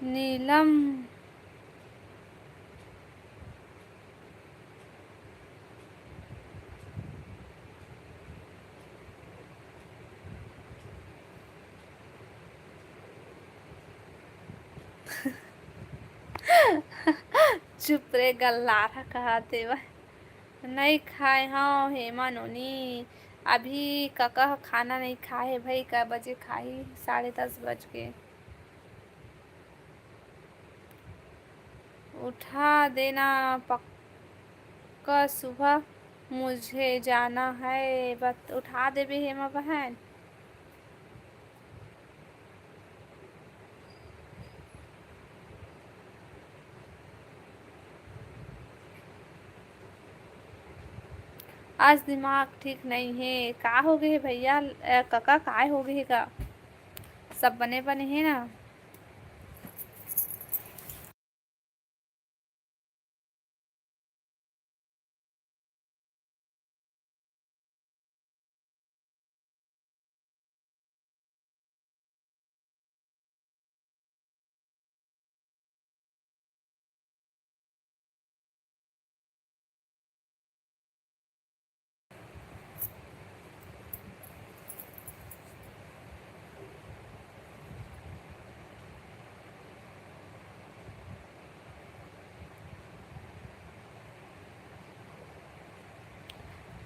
नीलम। चुप रे गल्लारा, कहा देवा। नई खाए हव हेमा नोनी, अभी कका ह खाना नई खाए हे भई, कै बजे खाही? साढ़े दस बज गे। उठा देना पक्का, सुबह मुझे जाना है। बत-, उठा देबे हेमा बहन। आज दिमाग ठीक नई हे। का हो गे हे भैया, अ, कका, काय हो गे हे का? सब बने बने हे ना?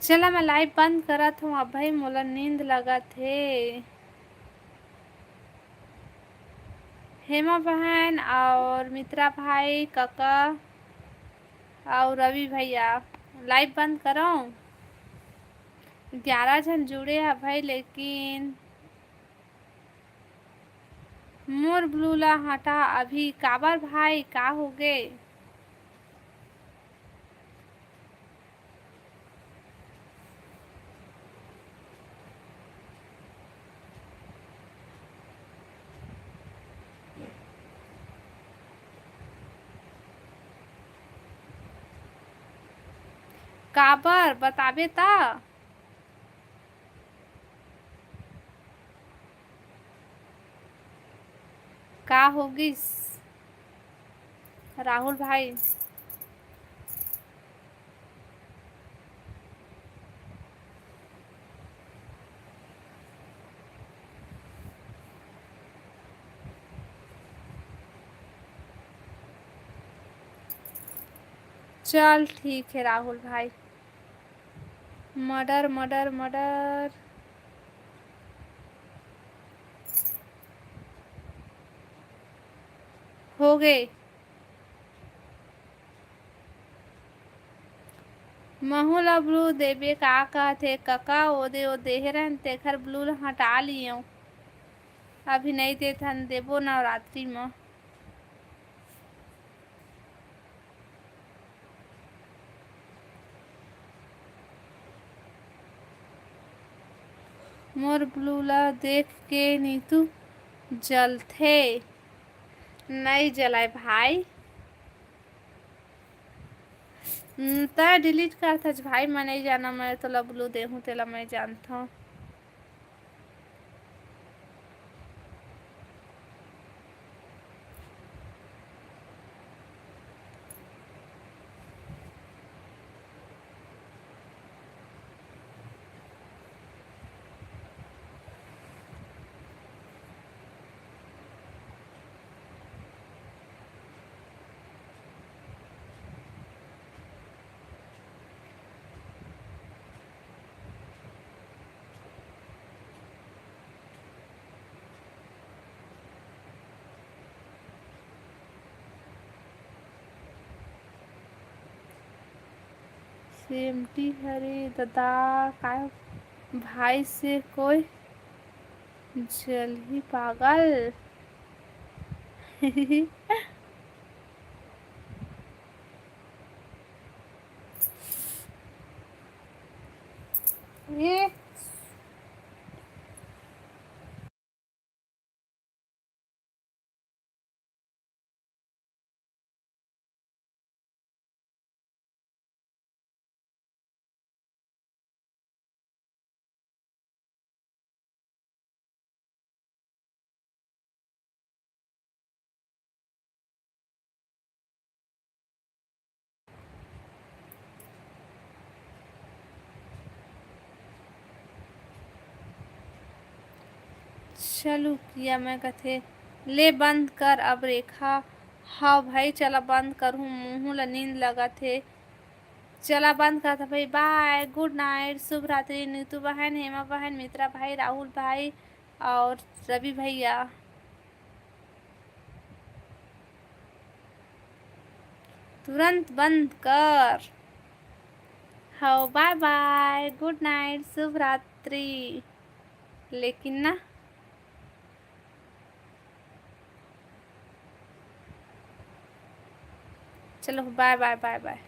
चला, मैं live बंद करत हूँ अब भाई, मोला नींद लगत हे। हेमा बहन और मित्रा भाई, कका और रवि भैया, live बंद करो। ग्यारह झन जुड़े हे भाई, लेकिन मोर blue ला हटा अभी। काबर भाई, का हो गे? काबर बताबे त? का होगिस राहुल भाई? चल ठीक हे राहुल भाई। Murder, murder, murder. हो गे। महू ला blue देबे का कहथे कका? ओदे ओ देहे रहन, तेखर blue ला हटा लियो। अभी नहीं देथन, देबो नवरात्रि म। मोर ब्लू ला देख के नीतू जलथे। नहीं जलाय भाई। हम्म, तै डिलीट करथस भाई, मैं नहीं जाना, मैं तोला ब्लू देहूँ, तेला मैं जानथों। सेमटी हरे ददा, काय भाई से कोई जलही पागल। ये चलू किया मैं कथे, ले बंद कर अब रेखा। हाँ भाई, चला बंद करहूँ, मुँहू ला नींद लगत हे। चला बंद करत भाई, बाय, गुड नाइट, शुभ रात्रि, नीतू बहन, हेमा बहन, मित्रा भाई, राहुल भाई और रवि भैया। तुरंत बंद कर। हाँ, बाय बाय, गुड नाइट, शुभ रात्रि। लेकिन ना, चलो, बाय बाय, बाय बाय।